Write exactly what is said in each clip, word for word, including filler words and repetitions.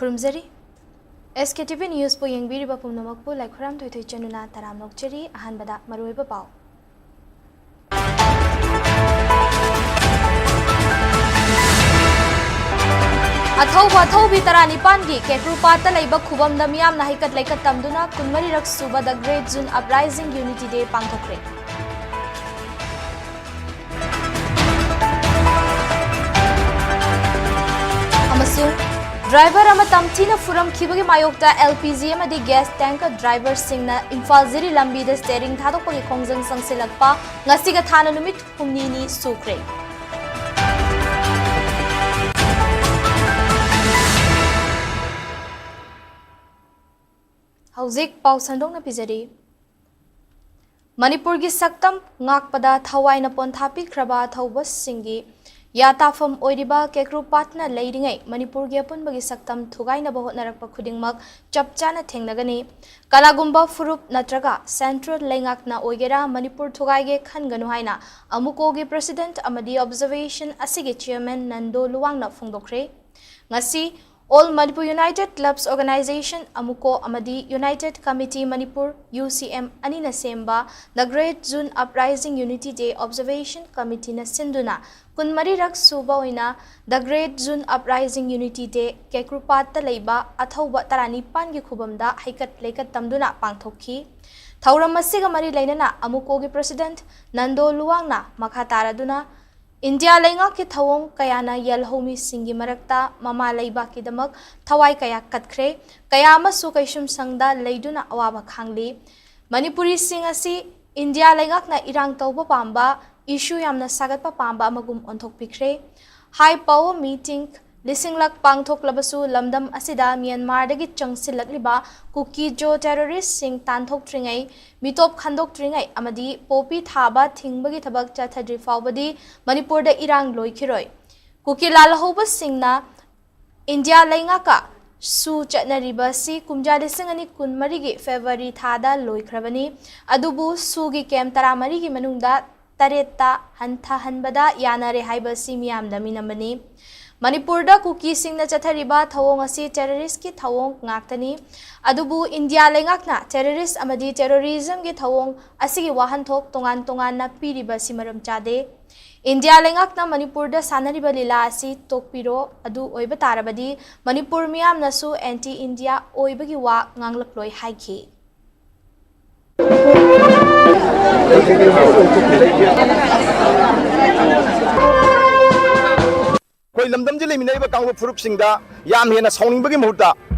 ꯈꯨꯔꯨꯝꯖꯔꯤ꯫ ꯑꯦꯁ ꯀꯦ T V ꯅ꯭ꯌꯨꯁꯄꯨ ꯌꯦꯡꯕꯤꯔꯤꯕ ꯄꯨꯝꯅꯃꯛꯄꯨ ꯂꯥꯏꯈꯨꯔꯥꯝ ꯊꯣꯏꯊꯣꯏ ꯆꯅꯨꯅ ꯇꯔꯥꯝꯅ ꯑꯣꯛꯆꯔꯤ꯫ ꯑꯍꯥꯟꯕꯗ ꯃꯔꯨꯑꯣꯏꯕ ꯄꯥꯎ꯫ ꯑꯊꯧꯕ ꯑꯊꯧꯕꯤ ꯇꯔꯥꯅꯤꯄꯥꯟꯒꯤ ꯀꯦꯀ꯭ꯔꯨꯄꯥꯠꯇ ꯂꯩꯕ ꯈꯨꯕꯝꯗ ꯃꯤꯌꯥꯝꯅ ꯍꯩꯀꯠ ꯂꯩꯀꯠ ꯇꯝꯗꯨꯅ ꯀꯨꯟꯃꯔꯤꯔꯛ ꯁꯨꯕ The Great Zoon Uprising Unity Day ꯄꯥꯡꯊꯣꯛꯈ꯭ꯔꯦ꯫ ꯑꯃꯁꯨꯡ ꯗ꯭ꯔꯥꯏꯚꯔ ꯑꯃ ꯇꯝꯊꯤꯅ ꯐꯨꯔꯝꯈꯤꯕꯒꯤ ꯃꯥꯌꯣꯛꯇ ꯑꯦꯜ ꯄꯤ ꯖꯤ ꯑꯃꯗꯤ ꯒ꯭ꯌꯥꯁ ꯇꯦꯡꯀꯔ ꯗ꯭ꯔꯥꯏꯚꯔꯁꯤꯡꯅ ꯏꯝꯐꯥꯜ ꯖꯤꯔꯤ ꯂꯝꯕꯤꯗ ꯁ꯭ꯇꯦꯔꯤꯡ ꯊꯥꯗꯣꯛꯄꯒꯤ ꯈꯣꯡꯖꯪ ꯆꯪꯁꯤꯜꯂꯛꯄ ꯉꯁꯤꯒ ꯊꯥꯅ ꯅꯨꯃꯤꯠ ꯍꯨꯝꯅꯤꯅꯤ ꯁꯨꯈ꯭ꯔꯦ꯫ ꯍꯧꯖꯤꯛ ꯄꯥꯎ ꯁꯟꯗꯣꯛꯅ ꯄꯤꯖꯔꯤ꯫ ꯃꯅꯤꯄꯨꯔꯒꯤ ꯁꯛꯇꯝ ꯉꯥꯛꯄꯗ ꯊꯋꯥꯏꯅ ꯄꯣꯟꯊꯥ ꯄꯤꯈ꯭ꯔꯕ ꯑꯊꯧꯕꯁꯤꯡꯒꯤ ꯌꯥꯇꯥꯐꯝ ꯑꯣꯏꯔꯤꯕ ꯀꯦꯀ꯭ꯔꯨꯄꯥꯠꯅ ꯂꯩꯔꯤꯉꯩ ꯃꯅꯤꯄꯨꯔꯒꯤ ꯑꯄꯨꯟꯕꯒꯤ ꯁꯛꯇꯝ ꯊꯨꯒꯥꯏꯅꯕ ꯍꯣꯠꯅꯔꯛꯄ ꯈꯨꯗꯤꯡꯃꯛ ꯆꯞ ꯆꯥꯅ ꯊꯦꯡꯅꯒꯅꯤ꯫ ꯀꯅꯥꯒꯨꯝꯕ ꯐꯨꯔꯨꯞ ꯅꯠꯇ꯭ꯔꯒ ꯁꯦꯟꯇ꯭ꯔꯦꯜ ꯂꯩꯉꯥꯛꯅ ꯑꯣꯏꯒꯦꯔꯥ ꯃꯅꯤꯄꯨꯔ ꯊꯨꯒꯥꯏꯒꯦ ꯈꯟꯒꯅꯨ ꯍꯥꯏꯅ ꯑꯃꯨꯀꯣꯒꯤ ꯄ꯭ꯔꯦꯁꯤꯗꯦꯟꯠ ꯑꯃꯗꯤ ꯑꯣꯕꯖꯔꯕꯦꯁꯟ ꯑꯁꯤꯒꯤ ꯆꯤꯌꯔꯃꯦꯟ ꯅꯟꯗꯣ ꯂꯨꯋꯥꯡꯅ ꯐꯣꯡꯗꯣꯛꯈ꯭ꯔꯦ꯫ ꯉꯁꯤ All Manipur United Clubs Organization, ꯑꯃꯨꯀꯣ, ꯑꯃꯗꯤ United Committee Manipur, ꯌꯨ ꯁꯤ ꯑꯦꯝ, ꯑꯅꯤꯅ ꯁꯦꯝꯕ The Great Zoon Uprising Unity Day Observation Committeeꯅ ꯁꯤꯟꯗꯨꯅ ꯀꯨꯟꯃꯔꯤꯔꯛ ꯁꯨꯕ ꯑꯣꯏꯅ The Great Zoon Uprising Unity Day ꯀꯦꯀ꯭ꯔꯨꯄꯥꯠꯇ ꯂꯩꯕ ꯑꯊꯧꯕ ꯇꯔꯥꯅꯤꯄꯥꯟꯒꯤ ꯈꯨꯕꯝꯗ ꯍꯩꯀꯠ ꯂꯩꯀꯠ ꯇꯝꯗꯨꯅ ꯄꯥꯡꯊꯣꯛꯈꯤ꯫ ꯊꯧꯔꯝ ꯑꯁꯤꯒ ꯃꯔꯤ ꯂꯩꯅꯅ ꯑꯃꯨꯀꯣꯒꯤ ꯄ꯭ꯔꯦꯁꯤꯗꯦꯟꯠ ꯅꯟꯗꯣ ꯂꯨꯋꯥꯡꯅ ꯃꯈꯥ ꯇꯥꯔꯗꯨꯅ ꯏꯟꯗꯤꯌꯥ ꯂꯩꯉꯥꯛꯀꯤ ꯊꯧꯑꯣꯡ ꯀꯌꯥꯅ ꯌꯦꯜꯍꯧꯃꯤꯁꯤꯡꯒꯤ ꯃꯔꯛꯇ ꯃꯃꯥ ꯂꯩꯕꯥꯛꯀꯤꯗꯃꯛ ꯊꯋꯥꯏ ꯀꯌꯥ ꯀꯠꯈ꯭ꯔꯦ, ꯀꯌꯥ ꯑꯃꯁꯨ ꯀꯩꯁꯨꯝꯁꯪꯗ ꯂꯩꯗꯨꯅ ꯑꯋꯥꯕ ꯈꯥꯡꯂꯤ꯫ ꯃꯅꯤꯄꯨꯔꯤꯁꯤꯡ ꯑꯁꯤ ꯏꯟꯗꯤꯌꯥ ꯂꯩꯉꯥꯛꯅ ꯏꯔꯥꯡ ꯇꯧꯕ ꯄꯥꯝꯕ, ꯏꯁꯨ ꯌꯥꯝꯅ ꯁꯥꯒꯠꯄ ꯄꯥꯝꯕ ꯑꯃꯒꯨꯝ ꯑꯣꯟꯊꯣꯛꯄꯤꯈ꯭ꯔꯦ꯫ ꯍꯥꯏ ꯄꯥꯋꯔ ꯃꯤꯇꯤꯡ ꯂꯤꯁꯤꯡꯂꯛ ꯄꯥꯡꯊꯣꯛꯂꯕꯁꯨ ꯂꯝꯗꯝ ꯑꯁꯤꯗ ꯃ꯭ꯌꯥꯟꯃꯥꯔꯗꯒꯤ ꯆꯪꯁꯤꯜꯂꯛꯂꯤꯕ ꯀꯨꯀꯤ ꯖꯣ ꯇꯦꯔꯣꯔꯤꯁꯁꯤꯡ ꯇꯥꯟꯊꯣꯛꯇ꯭ꯔꯤꯉꯩ, ꯃꯤꯇꯣꯞ ꯈꯟꯗꯣꯛꯇ꯭ꯔꯤꯉꯩ ꯑꯃꯗꯤ ꯄꯣꯄꯤ ꯊꯥꯕ ꯊꯤꯡꯕꯒꯤ ꯊꯕꯛ ꯆꯠꯊꯗ꯭ꯔꯤ ꯐꯥꯎꯕꯗꯤ ꯃꯅꯤꯄꯨꯔꯗ ꯏꯔꯥꯡ ꯂꯣꯏꯈꯤꯔꯣꯏ꯫ ꯀꯨꯀꯤ ꯂꯥꯜꯍꯧꯕꯁꯤꯡꯅ ꯏꯟꯗꯤꯌꯥ ꯂꯩꯉꯥꯛꯀ ꯁꯨ ꯆꯠꯅꯔꯤꯕ ꯑꯁꯤ ꯀꯨꯝꯖꯥ ꯂꯤꯁꯤꯡ ꯑꯅꯤ ꯀꯨꯟꯃꯔꯤꯒꯤ ꯐꯦꯕ꯭ꯔꯨꯋꯥꯔꯤ ꯊꯥꯗ ꯂꯣꯏꯈ꯭ꯔꯕꯅꯤ꯫ ꯑꯗꯨꯕꯨ ꯁꯨꯒꯤ ꯀꯦꯝ ꯇꯔꯥꯃꯔꯤꯒꯤ ꯃꯅꯨꯡꯗ ꯇꯔꯦꯠꯇ ꯍꯟꯊꯍꯟꯕꯗ ꯌꯥꯅꯔꯦ ꯍꯥꯏꯕ ꯑꯁꯤ ꯃꯤꯌꯥꯝꯗ ꯃꯤꯅꯝꯕꯅꯤ꯫ ꯃꯅꯤꯄꯨꯔꯗ ꯀꯨꯀꯤꯁꯤꯡꯅ ꯆꯠꯊꯔꯤꯕ ꯊꯧꯑꯣꯡ ꯑꯁꯤ terroristꯀꯤ ꯊꯧꯑꯣꯡ ꯉꯥꯛꯇꯅꯤ꯫ ꯑꯗꯨꯕꯨ ꯏꯟꯗꯤꯌꯥ ꯂꯩꯉꯥꯛꯅ terrorist ꯑꯃꯗꯤ terrorismꯒꯤ ꯊꯧꯑꯣꯡ ꯑꯁꯤꯒꯤ ꯋꯥꯍꯟꯊꯣꯛ ꯇꯣꯉꯥꯟ ꯇꯣꯉꯥꯟꯅ ꯄꯤꯔꯤꯕ ꯑꯁꯤ ꯃꯔꯝ ꯆꯥꯗꯦ꯫ ꯏꯟꯗꯤꯌꯥ ꯂꯩꯉꯥꯛꯅ ꯃꯅꯤꯄꯨꯔꯗ ꯁꯥꯟꯅꯔꯤꯕ ꯂꯤꯂꯥ ꯑꯁꯤ ꯇꯣꯛꯄꯤꯔꯣ꯫ ꯑꯗꯨ ꯑꯣꯏꯕ ꯇꯥꯔꯕꯗꯤ ꯃꯅꯤꯄꯨꯔ ꯃꯤꯌꯥꯝꯅꯁꯨ anti India ꯑꯣꯏꯕꯒꯤ ꯋꯥ ꯉꯥꯡꯂꯛꯂꯣꯏ ꯍꯥꯏꯈꯤ꯫ ꯑꯩꯈꯣꯏ ꯂꯝꯗꯝꯁꯤꯗ ꯂꯩꯃꯤꯟꯅꯔꯤꯕ ꯀꯥꯡꯂꯨꯞ ꯐꯨꯔꯨꯞꯁꯤꯡꯗ ꯌꯥꯝ ꯍꯦꯟꯅ ꯁꯥꯎꯅꯤꯡꯕꯒꯤ ꯃꯍꯨꯠꯇ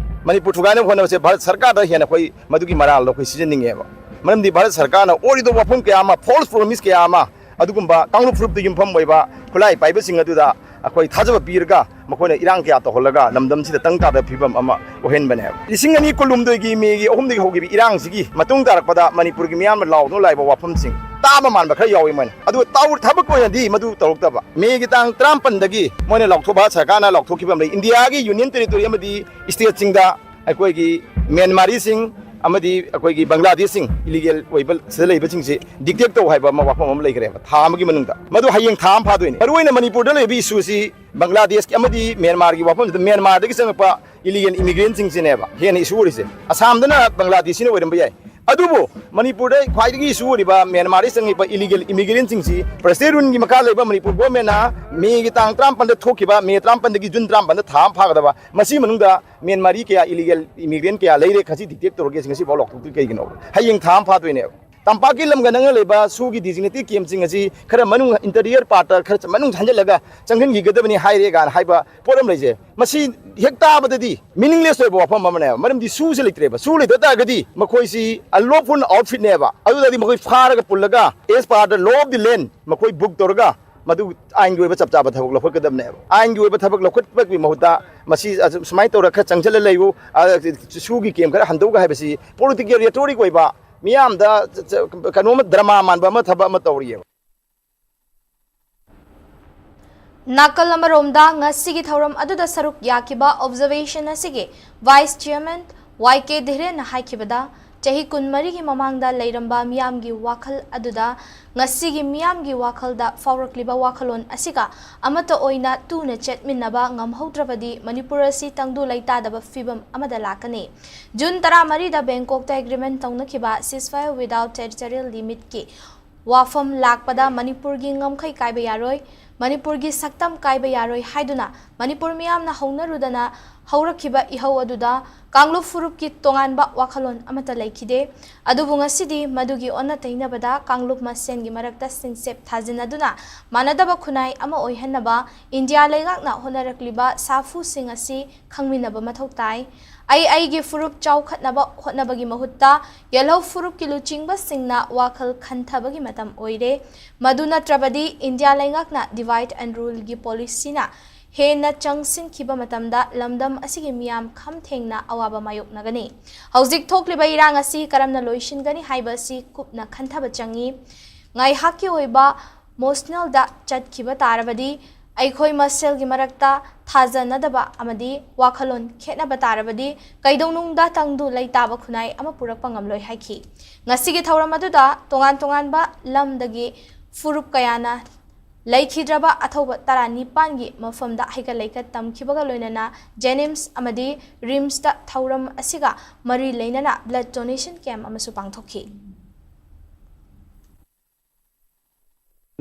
ꯃꯅꯤꯄꯨꯔ ꯊꯨꯒꯥꯏꯅꯕ ꯍꯣꯠꯅꯕꯁꯦ ꯚꯥꯔꯠ ꯁꯔꯀꯥꯔꯗ ꯍꯦꯟꯅ ꯑꯩꯈꯣꯏ ꯃꯗꯨꯒꯤ ꯃꯔꯥꯜꯗꯣ ꯑꯩꯈꯣꯏ ꯁꯤꯖꯤꯟꯅꯤꯡꯉꯦꯕ꯫ ꯃꯔꯝꯗꯤ ꯚꯥꯔꯠ ꯁꯔꯀꯥꯔꯅ ꯑꯣꯏꯔꯤꯕ ꯋꯥꯐꯝ ꯀꯌꯥ ꯑꯃ, false promise ꯀꯌꯥ ꯑꯃ, ꯑꯗꯨꯒꯨꯝꯕ ꯀꯥꯡꯂꯨꯞ ꯐꯨꯔꯨꯞꯇ ꯌꯨꯝꯐꯝ ꯑꯣꯏꯕ ꯈꯨꯠꯂꯥꯏ ꯄꯥꯏꯕꯁꯤꯡ ꯑꯗꯨꯗ ꯑꯩꯈꯣꯏ ꯊꯥꯖꯕ ꯄꯤꯔꯒ ꯃꯈꯣꯏꯅ ꯏꯔꯥꯡ ꯀꯌꯥ ꯇꯧꯍꯜꯂꯒ ꯂꯝꯗꯝꯁꯤꯗ ꯇꯪ ꯇꯥꯗꯕ ꯐꯤꯕꯝ ꯑꯃ ꯑꯣꯏꯍꯟꯕꯅꯦꯕ꯫ ꯂꯤꯁꯤꯡ ꯑꯅꯤ ꯀꯨꯟꯍꯨꯝꯗꯣꯏꯒꯤ ꯃꯦꯒꯤ ꯑꯍꯨꯝꯗꯒꯤ ꯍꯧꯈꯤꯕ ꯏꯔꯥꯡꯁꯤꯒꯤ ꯃꯇꯨꯡ ꯇꯥꯔꯛꯄꯗ ꯃꯅꯤꯄꯨꯔꯒꯤ ꯃꯤꯌꯥꯝꯅ ꯂꯥꯎꯗꯨꯅ ꯂꯥꯛꯏꯕ ꯋꯥꯐꯝꯁꯤꯡ ꯇꯥꯕ ꯃꯥꯟꯕ ꯈꯔ ꯌꯥꯎꯏ ꯃꯣꯏꯅ꯫ ꯑꯗꯨꯒ ꯇꯧ-, ꯊꯕꯛ ꯑꯣꯏꯅꯗꯤ ꯃꯗꯨ ꯇꯧꯔꯛꯇꯕ꯫ ꯃꯦꯒꯤ ꯇꯥꯡ ꯇꯔꯥꯃꯥꯄꯟꯗꯒꯤ ꯃꯣꯏꯅ ꯂꯥꯎꯊꯣꯛ-, ꯚꯥꯔꯠ ꯁꯔꯀꯥꯔꯅ ꯂꯥꯎꯊꯣꯛꯈꯤꯕ ꯑꯃ ꯂꯩ, ꯏꯟꯗꯤꯌꯥꯒꯤ ꯌꯨꯅꯤꯌꯟ ꯇꯦꯔꯤꯇꯣꯔꯤ ꯑꯃꯗꯤ ꯁ꯭ꯇꯦꯠꯁꯤꯡꯗ ꯑꯩꯈꯣꯏꯒꯤ ꯃ꯭ꯌꯥꯟꯃꯥꯔꯤꯁꯤꯡ ꯑꯃꯗꯤ ꯑꯩꯈꯣꯏꯒꯤ ꯕꯪꯒ꯭ꯂꯥꯗꯦꯁꯁꯤꯡ, ꯏꯂꯤꯒꯦꯜ ꯑꯣꯏꯕ ꯁꯤꯗ ꯂꯩꯕꯁꯤꯡꯁꯤ detect ꯇꯧ ꯍꯥꯏꯕ ꯑꯃ ꯋꯥꯐꯝ ꯑꯃ ꯂꯩꯈ꯭ꯔꯦꯕ, ꯊꯥ ꯑꯃꯒꯤ ꯃꯅꯨꯡꯗ꯫ ꯃꯗꯨ ꯍꯌꯦꯡ ꯊꯥ ꯑꯃ ꯐꯥꯗꯣꯏꯅꯤ꯫ ꯃꯔꯨꯑꯣꯏꯅ ꯃꯅꯤꯄꯨꯔꯗ ꯂꯩꯕ ꯏꯁꯨꯁꯤ ꯕꯪꯒ꯭ꯂꯥꯗꯦꯁꯀꯤ ꯑꯃꯗꯤ ꯃ꯭ꯌꯥꯟꯃꯥꯔꯒꯤ ꯋꯥꯐꯝꯁꯤꯗ ꯃ꯭ꯌꯥꯟꯃꯥꯔꯗꯒꯤ ꯆꯪꯉꯛꯄ ꯏꯂꯤꯒꯦꯜ ꯏꯃꯤꯒ꯭ꯔꯦꯟꯁꯤꯡꯁꯤꯅꯦꯕ ꯍꯦꯟꯅ ꯏꯁꯨ ꯑꯣꯏꯔꯤꯁꯦ꯫ ꯑꯁꯥꯝꯗꯅ ꯕꯪꯒ꯭ꯂꯥꯗꯦꯁꯤꯅ ꯑꯣꯏꯔꯝꯕ ꯌꯥꯏ, ꯑꯗꯨꯕꯨ ꯃꯅꯤꯄꯨꯔꯗ ꯈ꯭ꯋꯥꯏꯗꯒꯤ ꯏꯁꯨ ꯑꯣꯏꯔꯤꯕ ꯃ꯭ꯌꯥꯟꯃꯥꯔꯗꯒꯤ ꯆꯪꯉꯛꯄ ꯏꯂꯤꯒꯦꯜ ꯏꯃꯤꯒ꯭ꯔꯦꯟꯁꯤꯡꯁꯤ ꯄ꯭ꯔꯁꯤꯗꯦꯟ ꯔꯨꯜꯒꯤ ꯃꯈꯥ ꯂꯩꯕ ꯃꯅꯤꯄꯨꯔ ꯒꯣꯔꯃꯦꯟꯅ ꯃꯦꯒꯤ ꯇꯥꯡ ꯇꯔꯥꯃꯥꯄꯟꯗ ꯊꯣꯛꯈꯤꯕ, ꯃꯦ ꯇꯔꯥꯃꯥꯄꯟꯗꯒꯤ ꯖꯨꯟ ꯇꯔꯥꯃꯥꯄꯟꯗ ꯊꯥ ꯑꯃ ꯐꯥꯒꯗꯕ, ꯃꯁꯤ ꯃꯅꯨꯡꯗ ꯃ꯭ꯌꯥꯟꯃꯥꯔꯤ ꯀꯌꯥ, ꯏꯂꯤꯒꯦꯜ ꯏꯃꯤꯒ꯭ꯔꯦꯟ ꯀꯌꯥ ꯂꯩꯔꯦ, ꯈꯖꯤꯛ detect ꯇꯧꯔꯒꯦ, ꯉꯁꯤꯐꯥꯎ ꯂꯥꯎꯊꯣꯛꯇ꯭ꯔꯤ꯫ ꯀꯩꯒꯤꯅꯣ? ꯍꯌꯦꯡ ꯊꯥ ꯑꯃ ꯐꯥꯗꯣꯏꯅꯦꯕ꯫ ꯇꯝꯄꯥꯛꯀꯤ ꯂꯝꯒ ꯅꯛꯅ ꯂꯩꯕ ꯁꯨꯒꯤ designated campꯁꯤꯡ ꯑꯁꯤ ꯈꯔ ꯃꯅꯨꯡ, interior partꯇ ꯈꯔ ꯃꯅꯨꯡ ꯍꯟꯖꯤꯜꯂꯒ ꯆꯪꯍꯟꯈꯤꯒꯗꯕꯅꯤ ꯍꯥꯏꯔꯦ ꯀꯥꯏꯅ ꯍꯥꯏꯕ ꯄꯣꯠ ꯑꯃ ꯂꯩꯖꯩ꯫ ꯃꯁꯤ ꯍꯦꯛ ꯇꯥꯕꯗꯗꯤ meaningless ꯑꯣꯏꯕ ꯋꯥꯐꯝ ꯑꯃꯅꯦꯕ꯫ ꯃꯔꯝꯗꯤ ꯁꯨꯁꯦ ꯂꯩꯇ꯭ꯔꯦꯕ꯫ ꯁꯨ ꯂꯩꯇ ꯇꯥꯔꯒꯗꯤ ꯃꯈꯣꯏꯁꯤ unlawful outfitꯅꯦꯕ꯫ ꯑꯗꯨꯗꯗꯤ ꯃꯈꯣꯏ ꯐꯥꯔꯒ ꯄꯨꯜꯂꯒ as per the law of the land ꯃꯈꯣꯏ book ꯇꯧꯔꯒ ꯃꯗꯨ ꯑꯥꯏꯟꯒꯤ ꯑꯣꯏꯕ ꯆꯞ ꯆꯥꯕ ꯊꯕꯛ ꯂꯧꯈꯠꯀꯗꯕꯅꯦꯕ꯫ ꯑꯥꯏꯟꯒꯤ ꯑꯣꯏꯕ ꯊꯕꯛ ꯂꯧꯈꯠꯄꯒꯤ ꯃꯍꯨꯠꯇ ꯃꯁꯤ ꯑꯁꯨ-, ꯁꯨꯃꯥꯏꯅ ꯇꯧꯔ ꯈꯔ ꯆꯪꯁꯤꯜꯂ ꯂꯩꯌꯨ, ꯑ, ꯁꯨꯒꯤ camp ꯈꯔ ꯍꯟꯗꯣꯛꯎ ꯍꯥꯏꯕꯁꯤ political rhetoric ꯑꯣꯏꯕ, ꯃꯤꯌꯥꯝꯗ ꯆ-, ꯆ-, ꯀꯩꯅꯣꯝꯃ drama ꯃꯥꯟꯕ ꯑꯃ ꯊꯕꯛ ꯑꯃ ꯇꯧꯔꯤꯑꯕ꯫ ꯅꯥꯀꯜ ꯑꯃꯔꯣꯝꯗ ꯉꯁꯤꯒꯤ ꯊꯧꯔꯝ ꯑꯗꯨꯗ ꯁꯔꯨꯛ ꯌꯥꯈꯤꯕ observation ꯑꯁꯤꯒꯤ vice chairman ꯋꯥꯏ ꯀꯦ ꯙꯤꯔꯦꯟꯅ ꯍꯥꯏꯈꯤꯕꯗ, ꯆꯍꯤ ꯀꯨꯟꯃꯔꯤꯒꯤ ꯃꯃꯥꯡꯗ ꯂꯩꯔꯝꯕ ꯃꯤꯌꯥꯝꯒꯤ ꯋꯥꯈꯜ ꯑꯗꯨꯗ ꯉꯁꯤꯒꯤ ꯃꯤꯌꯥꯝꯒꯤ ꯋꯥꯈꯜꯗ ꯐꯥꯎꯔꯛꯂꯤꯕ ꯋꯥꯈꯜꯂꯣꯟ ꯑꯁꯤꯒ ꯑꯃꯠꯇ ꯑꯣꯏꯅ ꯇꯨꯅ ꯆꯠꯃꯤꯟꯅꯕ ꯉꯝꯍꯧꯗ꯭ꯔꯕꯗꯤ ꯃꯅꯤꯄꯨꯔ ꯑꯁꯤ ꯇꯪꯗꯨ ꯂꯩꯇꯥꯗꯕ ꯐꯤꯕꯝ ꯑꯃꯗ ꯂꯥꯛꯀꯅꯤ꯫ June ꯇꯔꯥꯃꯔꯤꯗ ꯕꯦꯡꯀꯣꯛꯇ agreement ꯇꯧꯅꯈꯤꯕ ceasefire without territorial limitꯀꯤ ꯋꯥꯐꯝ ꯂꯥꯛꯄꯗ ꯃꯅꯤꯄꯨꯔꯒꯤ ꯉꯝꯈꯩ ꯀꯥꯏꯕ ꯌꯥꯔꯣꯏ, ꯃꯅꯤꯄꯨꯔꯒꯤ ꯁꯛꯇꯝ ꯀꯥꯏꯕ ꯌꯥꯔꯣꯏ ꯍꯥꯏꯗꯨꯅ ꯃꯅꯤꯄꯨꯔ ꯃꯤꯌꯥꯝꯅ ꯍꯧꯅꯔꯨꯗꯅ ꯍꯧꯔꯛꯈꯤꯕ ꯏꯍꯧ ꯑꯗꯨꯗ ꯀꯥꯡꯂꯨꯞ ꯐꯨꯔꯨꯞꯀꯤ ꯇꯣꯉꯥꯟꯕ ꯋꯥꯈꯜꯂꯣꯟ ꯑꯃꯠꯇ ꯂꯩꯈꯤꯗꯦ꯫ ꯑꯗꯨꯕꯨ ꯉꯁꯤꯗꯤ ꯃꯗꯨꯒꯤ ꯑꯣꯟꯅ ꯇꯩꯅꯕꯗ ꯀꯥꯡꯂꯨꯞ ꯃꯁꯦꯟꯒꯤ ꯃꯔꯛꯇ ꯁꯤꯟꯁꯦꯞ ꯊꯥꯖꯤꯟꯅꯗꯨꯅ ꯃꯥꯟꯅꯗꯕ ꯈꯨꯟꯅꯥꯏ ꯑꯃ ꯑꯣꯏꯍꯟꯅꯕ ꯏꯟꯗꯤꯌꯥ ꯂꯩꯉꯥꯛꯅ ꯍꯣꯠꯅꯔꯛꯂꯤꯕ ꯁꯥꯐꯨꯁꯤꯡ ꯑꯁꯤ ꯈꯪꯃꯤꯟꯅꯕ ꯃꯊꯧ ꯇꯥꯏ꯫ ꯑꯩ ꯑꯩꯒꯤ ꯐꯨꯔꯨꯞ ꯆꯥꯎꯈꯠꯅꯕ ꯍꯣꯠꯅꯕꯒꯤ ꯃꯍꯨꯠꯇ ꯌꯦꯜꯍꯧ ꯐꯨꯔꯨꯞꯀꯤ ꯂꯨꯆꯤꯡꯕꯁꯤꯡꯅ ꯋꯥꯈꯜ ꯈꯟꯊꯕꯒꯤ ꯃꯇꯝ ꯑꯣꯏꯔꯦ꯫ ꯃꯗꯨ ꯅꯠꯇ꯭ꯔꯕꯗꯤ ꯏꯟꯗꯤꯌꯥ ꯂꯩꯉꯥꯛꯅ divide and ruleꯒꯤ policyꯅ ꯍꯦꯟꯅ ꯆꯪꯁꯤꯟꯈꯤꯕ ꯃꯇꯝꯗ ꯂꯝꯗꯝ ꯑꯁꯤꯒꯤ ꯃꯤꯌꯥꯝ ꯈꯝ ꯊꯦꯡꯅ ꯑꯋꯥꯕ ꯃꯥꯌꯣꯛꯅꯒꯅꯤ꯫ ꯍꯧꯖꯤꯛ ꯊꯣꯛꯂꯤꯕ ꯏꯔꯥꯡ ꯑꯁꯤ ꯀꯔꯝꯅ ꯂꯣꯏꯁꯤꯟꯒꯅꯤ ꯍꯥꯏꯕ ꯑꯁꯤ ꯀꯨꯞꯅ ꯈꯟꯊꯕ ꯆꯪꯏ꯫ ꯉꯥꯏꯍꯥꯛꯀꯤ ꯑꯣꯏꯕ ꯃꯣꯁꯅꯦꯜꯗ ꯆꯠꯈꯤꯕ ꯇꯥꯔꯕꯗꯤ ꯑꯩꯈꯣꯏ ꯃꯁꯦꯜꯒꯤ ꯃꯔꯛꯇ ꯊꯥꯖꯅꯗꯕ ꯑꯃꯗꯤ ꯋꯥꯈꯜꯂꯣꯟ ꯈꯦꯠꯅꯕ ꯇꯥꯔꯕꯗꯤ ꯀꯩꯗꯧꯅꯨꯡꯗ ꯇꯪꯗꯨ ꯂꯩꯇꯥꯕ ꯈꯨꯟꯅꯥꯏ ꯑꯃ ꯄꯨꯔꯛꯄ ꯉꯝꯂꯣꯏ ꯍꯥꯏꯈꯤ꯫ ꯉꯁꯤꯒꯤ ꯊꯧꯔꯝ ꯑꯗꯨꯗ ꯇꯣꯉꯥꯟ ꯇꯣꯉꯥꯟꯕ ꯂꯝꯗꯒꯤ ꯐꯨꯔꯨꯞ ꯀꯌꯥꯅ ꯂꯩꯈꯤꯗ꯭ꯔꯕ ꯑꯊꯧꯕ ꯇꯔꯥꯅꯤꯄꯥꯟꯒꯤ ꯃꯐꯝꯗ ꯍꯩꯀꯠ ꯂꯩꯀꯠ ꯇꯝꯈꯤꯕꯒ ꯂꯣꯏꯅꯅ JNIMS ꯑꯃꯗꯤ RIMSꯇ ꯊꯧꯔꯝ ꯑꯁꯤꯒ ꯃꯔꯤ ꯂꯩꯅꯅ blood donation camp ꯑꯃꯁꯨ ꯄꯥꯡꯊꯣꯛꯈꯤ꯫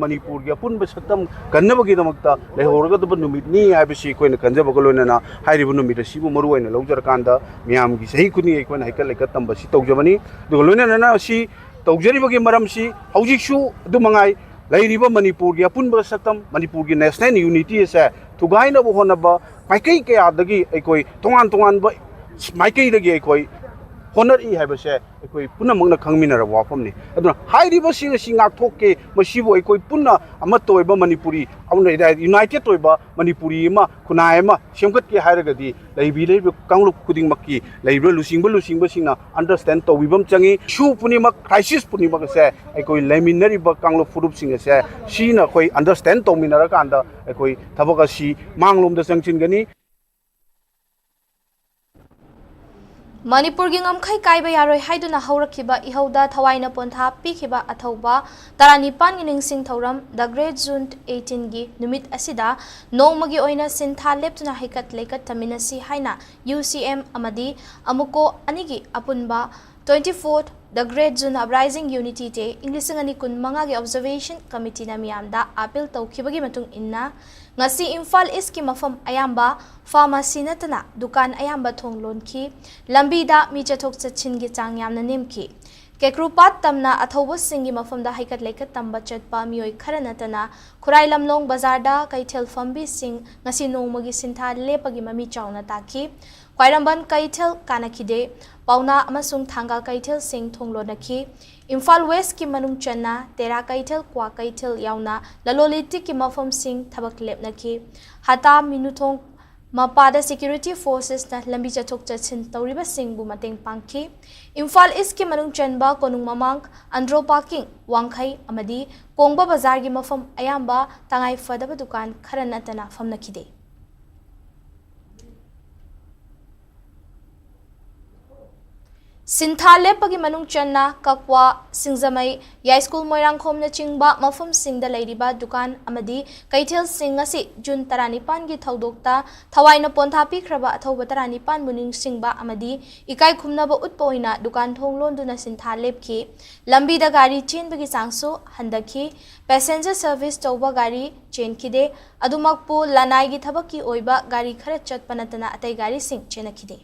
ꯃꯅꯤꯄꯨꯔꯒꯤ ꯑꯄꯨꯟꯕ ꯁꯛꯇꯝ ꯀꯟꯅꯕꯒꯤꯗꯃꯛꯇ ꯂꯩꯍꯧꯔꯒꯗꯕ ꯅꯨꯃꯤꯠꯅꯤ ꯍꯥꯏꯕꯁꯤ ꯑꯩꯈꯣꯏꯅ ꯈꯟꯖꯕꯒ ꯂꯣꯏꯅꯅ ꯍꯥꯏꯔꯤꯕ ꯅꯨꯃꯤꯠ ꯑꯁꯤꯕꯨ ꯃꯔꯨ ꯑꯣꯏꯅ ꯂꯧꯖꯔꯀꯥꯟꯗ ꯃꯤꯌꯥꯝꯒꯤ ꯆꯍꯤ ꯈꯨꯗꯤꯡꯒꯤ ꯑꯩꯈꯣꯏꯅ ꯍꯩꯀꯠ ꯂꯩꯀꯠ ꯇꯝꯕꯁꯤ ꯇꯧꯖꯕꯅꯤ꯫ ꯑꯗꯨꯒ ꯂꯣꯏꯅꯅꯅ ꯑꯁꯤ ꯇꯧꯖꯔꯤꯕꯒꯤ ꯃꯔꯝꯁꯤ ꯍꯧꯖꯤꯛꯁꯨ ꯑꯗꯨ ꯃꯉꯥꯏ ꯂꯩꯔꯤꯕ ꯃꯅꯤꯄꯨꯔꯒꯤ ꯑꯄꯨꯟꯕ ꯁꯛꯇꯝ, ꯃꯅꯤꯄꯨꯔꯒꯤ national unity ꯑꯁꯦ ꯊꯨꯒꯥꯏꯅꯕ ꯍꯣꯠꯅꯕ ꯃꯥꯏꯀꯩ ꯀꯌꯥꯗꯒꯤ ꯑꯩꯈꯣꯏ ꯇꯣꯉꯥꯟ ꯇꯣꯉꯥꯟꯕ ꯃꯥꯏꯀꯩꯗꯒꯤ ꯑꯩꯈꯣꯏ ꯍꯣꯠꯅꯔꯛꯏ ꯍꯥꯏꯕꯁꯦ ꯑꯩꯈꯣꯏ ꯄꯨꯝꯅꯃꯛꯅ ꯈꯪꯃꯤꯟꯅꯔꯕ ꯋꯥꯐꯝꯅꯤ꯫ ꯑꯗꯨꯅ ꯍꯥꯏꯔꯤꯕꯁꯤꯡ ꯑꯁꯤ ꯉꯥꯛꯊꯣꯛꯀꯦ, ꯃꯁꯤꯕꯨ ꯑꯩꯈꯣꯏ ꯄꯨꯟꯅ ꯑꯃꯠꯇ ꯑꯣꯏꯕ ꯃꯅꯤꯄꯨꯔꯤ, united ꯑꯣꯏꯕ ꯃꯅꯤꯄꯨꯔꯤ ꯑꯃ, ꯈꯨꯟꯅꯥꯏ ꯑꯃ ꯁꯦꯝꯒꯠꯀꯦ ꯍꯥꯏꯔꯒꯗꯤ ꯂꯩꯕꯤꯔꯤꯕ ꯀꯥꯡꯂꯨꯞ ꯈꯨꯗꯤꯡꯃꯛꯀꯤ ꯂꯩꯔꯤꯕ ꯂꯨꯆꯤꯡꯕ ꯂꯨꯆꯤꯡꯕꯁꯤꯡꯅ understand ꯇꯧꯕꯤꯕ ꯑꯃ ꯆꯪꯉꯤ꯫ Issue ꯄꯨꯝꯅꯃꯛ, crisis ꯄꯨꯝꯅꯃꯛ ꯑꯁꯦ ꯑꯩꯈꯣꯏ ꯂꯩꯃꯤꯟꯅꯔꯤꯕ ꯀꯥꯡꯂꯨꯞ ꯐꯨꯔꯨꯞꯁꯤꯡ ꯑꯁꯦ ꯁꯤꯅ ꯑꯩꯈꯣꯏ understand ꯇꯧꯃꯤꯟꯅꯔꯀꯥꯟꯗ ꯑꯩꯈꯣꯏ ꯊꯕꯛ ꯑꯁꯤ ꯃꯥꯡꯂꯣꯝꯗ ꯆꯪꯁꯤꯟꯒꯅꯤ꯫ ꯃꯅꯤꯄꯨꯔꯒꯤ ꯉꯝꯈꯩ ꯀꯥꯏꯕ ꯌꯥꯔꯣꯏ ꯍꯥꯏꯗꯨꯅ ꯍꯧꯔꯛꯈꯤꯕ ꯏꯍꯧꯗ ꯊꯋꯥꯏꯅ ꯄꯣꯟꯊꯥ ꯄꯤꯈꯤꯕ ꯑꯊꯧꯕ ꯇꯔꯥꯅꯤꯄꯥꯟꯒꯤ ꯅꯤꯡꯁꯤꯡ ꯊꯧꯔꯝ The Great June eighteenꯒꯤ ꯅꯨꯃꯤꯠ ꯑꯁꯤꯗ ꯅꯣꯡꯃꯒꯤ ꯑꯣꯏꯅ ꯁꯤꯟꯊꯥ ꯂꯦꯞꯇꯨꯅ ꯍꯩꯀꯠ ꯂꯩꯀꯠ ꯇꯝꯃꯤꯟꯅꯁꯤ ꯍꯥꯏꯅ UCM ꯑꯃꯗꯤ ꯑꯃꯨꯀꯣ ꯑꯅꯤꯒꯤ ꯑꯄꯨꯟꯕ twenty-fourth The Great June Uprising Unity Day ꯏꯪ ꯂꯤꯁꯤꯡ ꯑꯅꯤ ꯀꯨꯟ ꯃꯉꯥꯒꯤ Observation Committeeꯅ ꯃꯤꯌꯥꯝꯗ ꯑꯥꯄꯤꯜ ꯇꯧꯈꯤꯕꯒꯤ ꯃꯇꯨꯡ ꯏꯟꯅ, ꯉꯁꯤ ꯏꯝꯐꯥꯜ ꯏꯁꯀꯤ ꯃꯐꯝ ꯑꯌꯥꯝꯕ ꯐꯥꯔꯃꯥꯁꯤ ꯅꯠꯇꯅ ꯗꯨꯀꯥꯟ ꯑꯌꯥꯝꯕ ꯊꯣꯡ ꯂꯣꯟꯈꯤ꯫ ꯂꯝꯕꯤꯗ ꯃꯤ ꯆꯠꯊꯣꯛ ꯆꯠꯁꯤꯟꯒꯤ ꯆꯥꯡ ꯌꯥꯝꯅ ꯅꯦꯝꯈꯤ꯫ ꯀꯦꯀ꯭ꯔꯨꯄꯥꯠ ꯇꯝꯅ ꯑꯊꯧꯕꯁꯤꯡꯒꯤ ꯃꯐꯝꯗ ꯍꯩꯀꯠ ꯂꯩꯀꯠ ꯇꯝꯕ ꯆꯠꯄ ꯃꯤꯑꯣꯏ ꯈꯔ ꯅꯠꯇꯅ ꯈꯨꯔꯥꯏ ꯂꯝꯂꯣꯡ ꯕꯖꯥꯔꯗ ꯀꯩꯊꯦꯜ ꯐꯝꯕꯤꯁꯤꯡ ꯉꯁꯤ ꯅꯣꯡꯃꯒꯤ ꯁꯤꯟꯊꯥ ꯂꯦꯞꯄꯒꯤ ꯃꯃꯤ ꯆꯥꯎꯅ ꯇꯥꯈꯤ꯫ ꯈ꯭ꯋꯥꯏꯔꯝꯕꯟ ꯀꯩꯊꯦꯜ ꯀꯥꯅꯈꯤꯗꯦ꯫ ꯄꯥꯎꯅꯥ ꯑꯃꯁꯨꯡ ꯊꯥꯡꯒ ꯀꯩꯊꯦꯜꯁꯤꯡ ꯊꯣꯡ ꯂꯣꯟꯅꯈꯤ꯫ ꯏꯝꯐꯥꯜ ꯋꯦꯁꯀꯤ ꯃꯅꯨꯡ ꯆꯟꯅ ꯇꯦꯔꯥ ꯀꯩꯊꯦꯜ, ꯀ꯭ꯋꯥ ꯀꯩꯊꯦꯜ ꯌꯥꯎꯅ ꯂꯂꯣꯟ ꯏꯇꯤꯛꯀꯤ ꯃꯐꯝꯁꯤꯡ ꯊꯕꯛ ꯂꯦꯞꯅꯈꯤ꯫ ꯍꯇꯥ ꯃꯤꯅꯨꯊꯣꯡ ꯃꯄꯥꯗ security forcesꯅ ꯂꯝꯕꯤ ꯆꯠꯊꯣꯛ ꯆꯠꯁꯤꯟ ꯇꯧꯔꯤꯕꯁꯤꯡꯕꯨ ꯃꯇꯦꯡ ꯄꯥꯡꯈꯤ꯫ ꯏꯝꯐꯥꯜ ꯏꯁꯀꯤ ꯃꯅꯨꯡ ꯆꯟꯕ ꯀꯣꯅꯨꯡ ꯃꯃꯥꯡ, ꯑꯟꯗ꯭ꯔꯣ ꯄꯥꯔꯀꯤꯡ, ꯋꯥꯡꯈꯩ ꯑꯃꯗꯤ ꯀꯣꯡꯕ ꯕꯖꯥꯔꯒꯤ ꯃꯐꯝ ꯑꯌꯥꯝꯕ ꯇꯉꯥꯏ ꯐꯗꯕ ꯗꯨꯀꯥꯟ ꯈꯔ ꯅꯠꯇꯅ ꯐꯝꯅꯈꯤꯗꯦ꯫ ꯁꯤꯟꯊꯥ ꯂꯦꯞꯄꯒꯤ ꯃꯅꯨꯡ ꯆꯟꯅ ꯀꯛꯋꯥ, ꯁꯤꯡꯖꯃꯩ, ꯌꯥꯏꯁ꯭ꯀꯨꯜ ꯃꯣꯏꯔꯥꯡꯈꯣꯝꯅꯆꯤꯡꯕ ꯃꯐꯝꯁꯤꯡꯗ ꯂꯩꯔꯤꯕ ꯗꯨꯀꯥꯟ ꯑꯃꯗꯤ ꯀꯩꯊꯦꯜꯁꯤꯡ ꯑꯁꯤ ꯖꯨꯟ ꯇꯔꯥꯅꯤꯄꯥꯟꯒꯤ ꯊꯧꯗꯣꯛꯇ ꯊꯋꯥꯏꯅ ꯄꯣꯟꯊꯥ ꯄꯤꯈ꯭ꯔꯕ ꯑꯊꯧꯕ ꯇꯔꯥꯅꯤꯄꯥꯟꯕꯨ ꯅꯤꯡꯁꯤꯡꯕ ꯑꯃꯗꯤ ꯏꯀꯥꯏ ꯈꯨꯝꯅꯕ ꯎꯠꯄ ꯑꯣꯏꯅ ꯗꯨꯀꯥꯟ ꯊꯣꯡ ꯂꯣꯟꯗꯨꯅ ꯁꯤꯟꯊꯥ ꯂꯦꯞꯈꯤ꯫ ꯂꯝꯕꯤꯗ ꯒꯥꯔꯤ ꯆꯦꯟꯕꯒꯤ ꯆꯥꯡꯁꯨ ꯍꯟꯊꯈꯤ꯫ Passenger service ꯇꯧꯕ ꯒꯥꯔꯤ ꯆꯦꯟꯈꯤꯗꯦ꯫ ꯑꯗꯨꯃꯛꯄꯨ ꯂꯅꯥꯏꯒꯤ ꯊꯕꯛꯀꯤ ꯑꯣꯏꯕ ꯒꯥꯔꯤ ꯈꯔ ꯆꯠꯄ ꯅꯠꯇꯅ ꯑꯇꯩ ꯒꯥꯔꯤꯁꯤꯡ ꯆꯦꯟꯅꯈꯤꯗꯦ꯫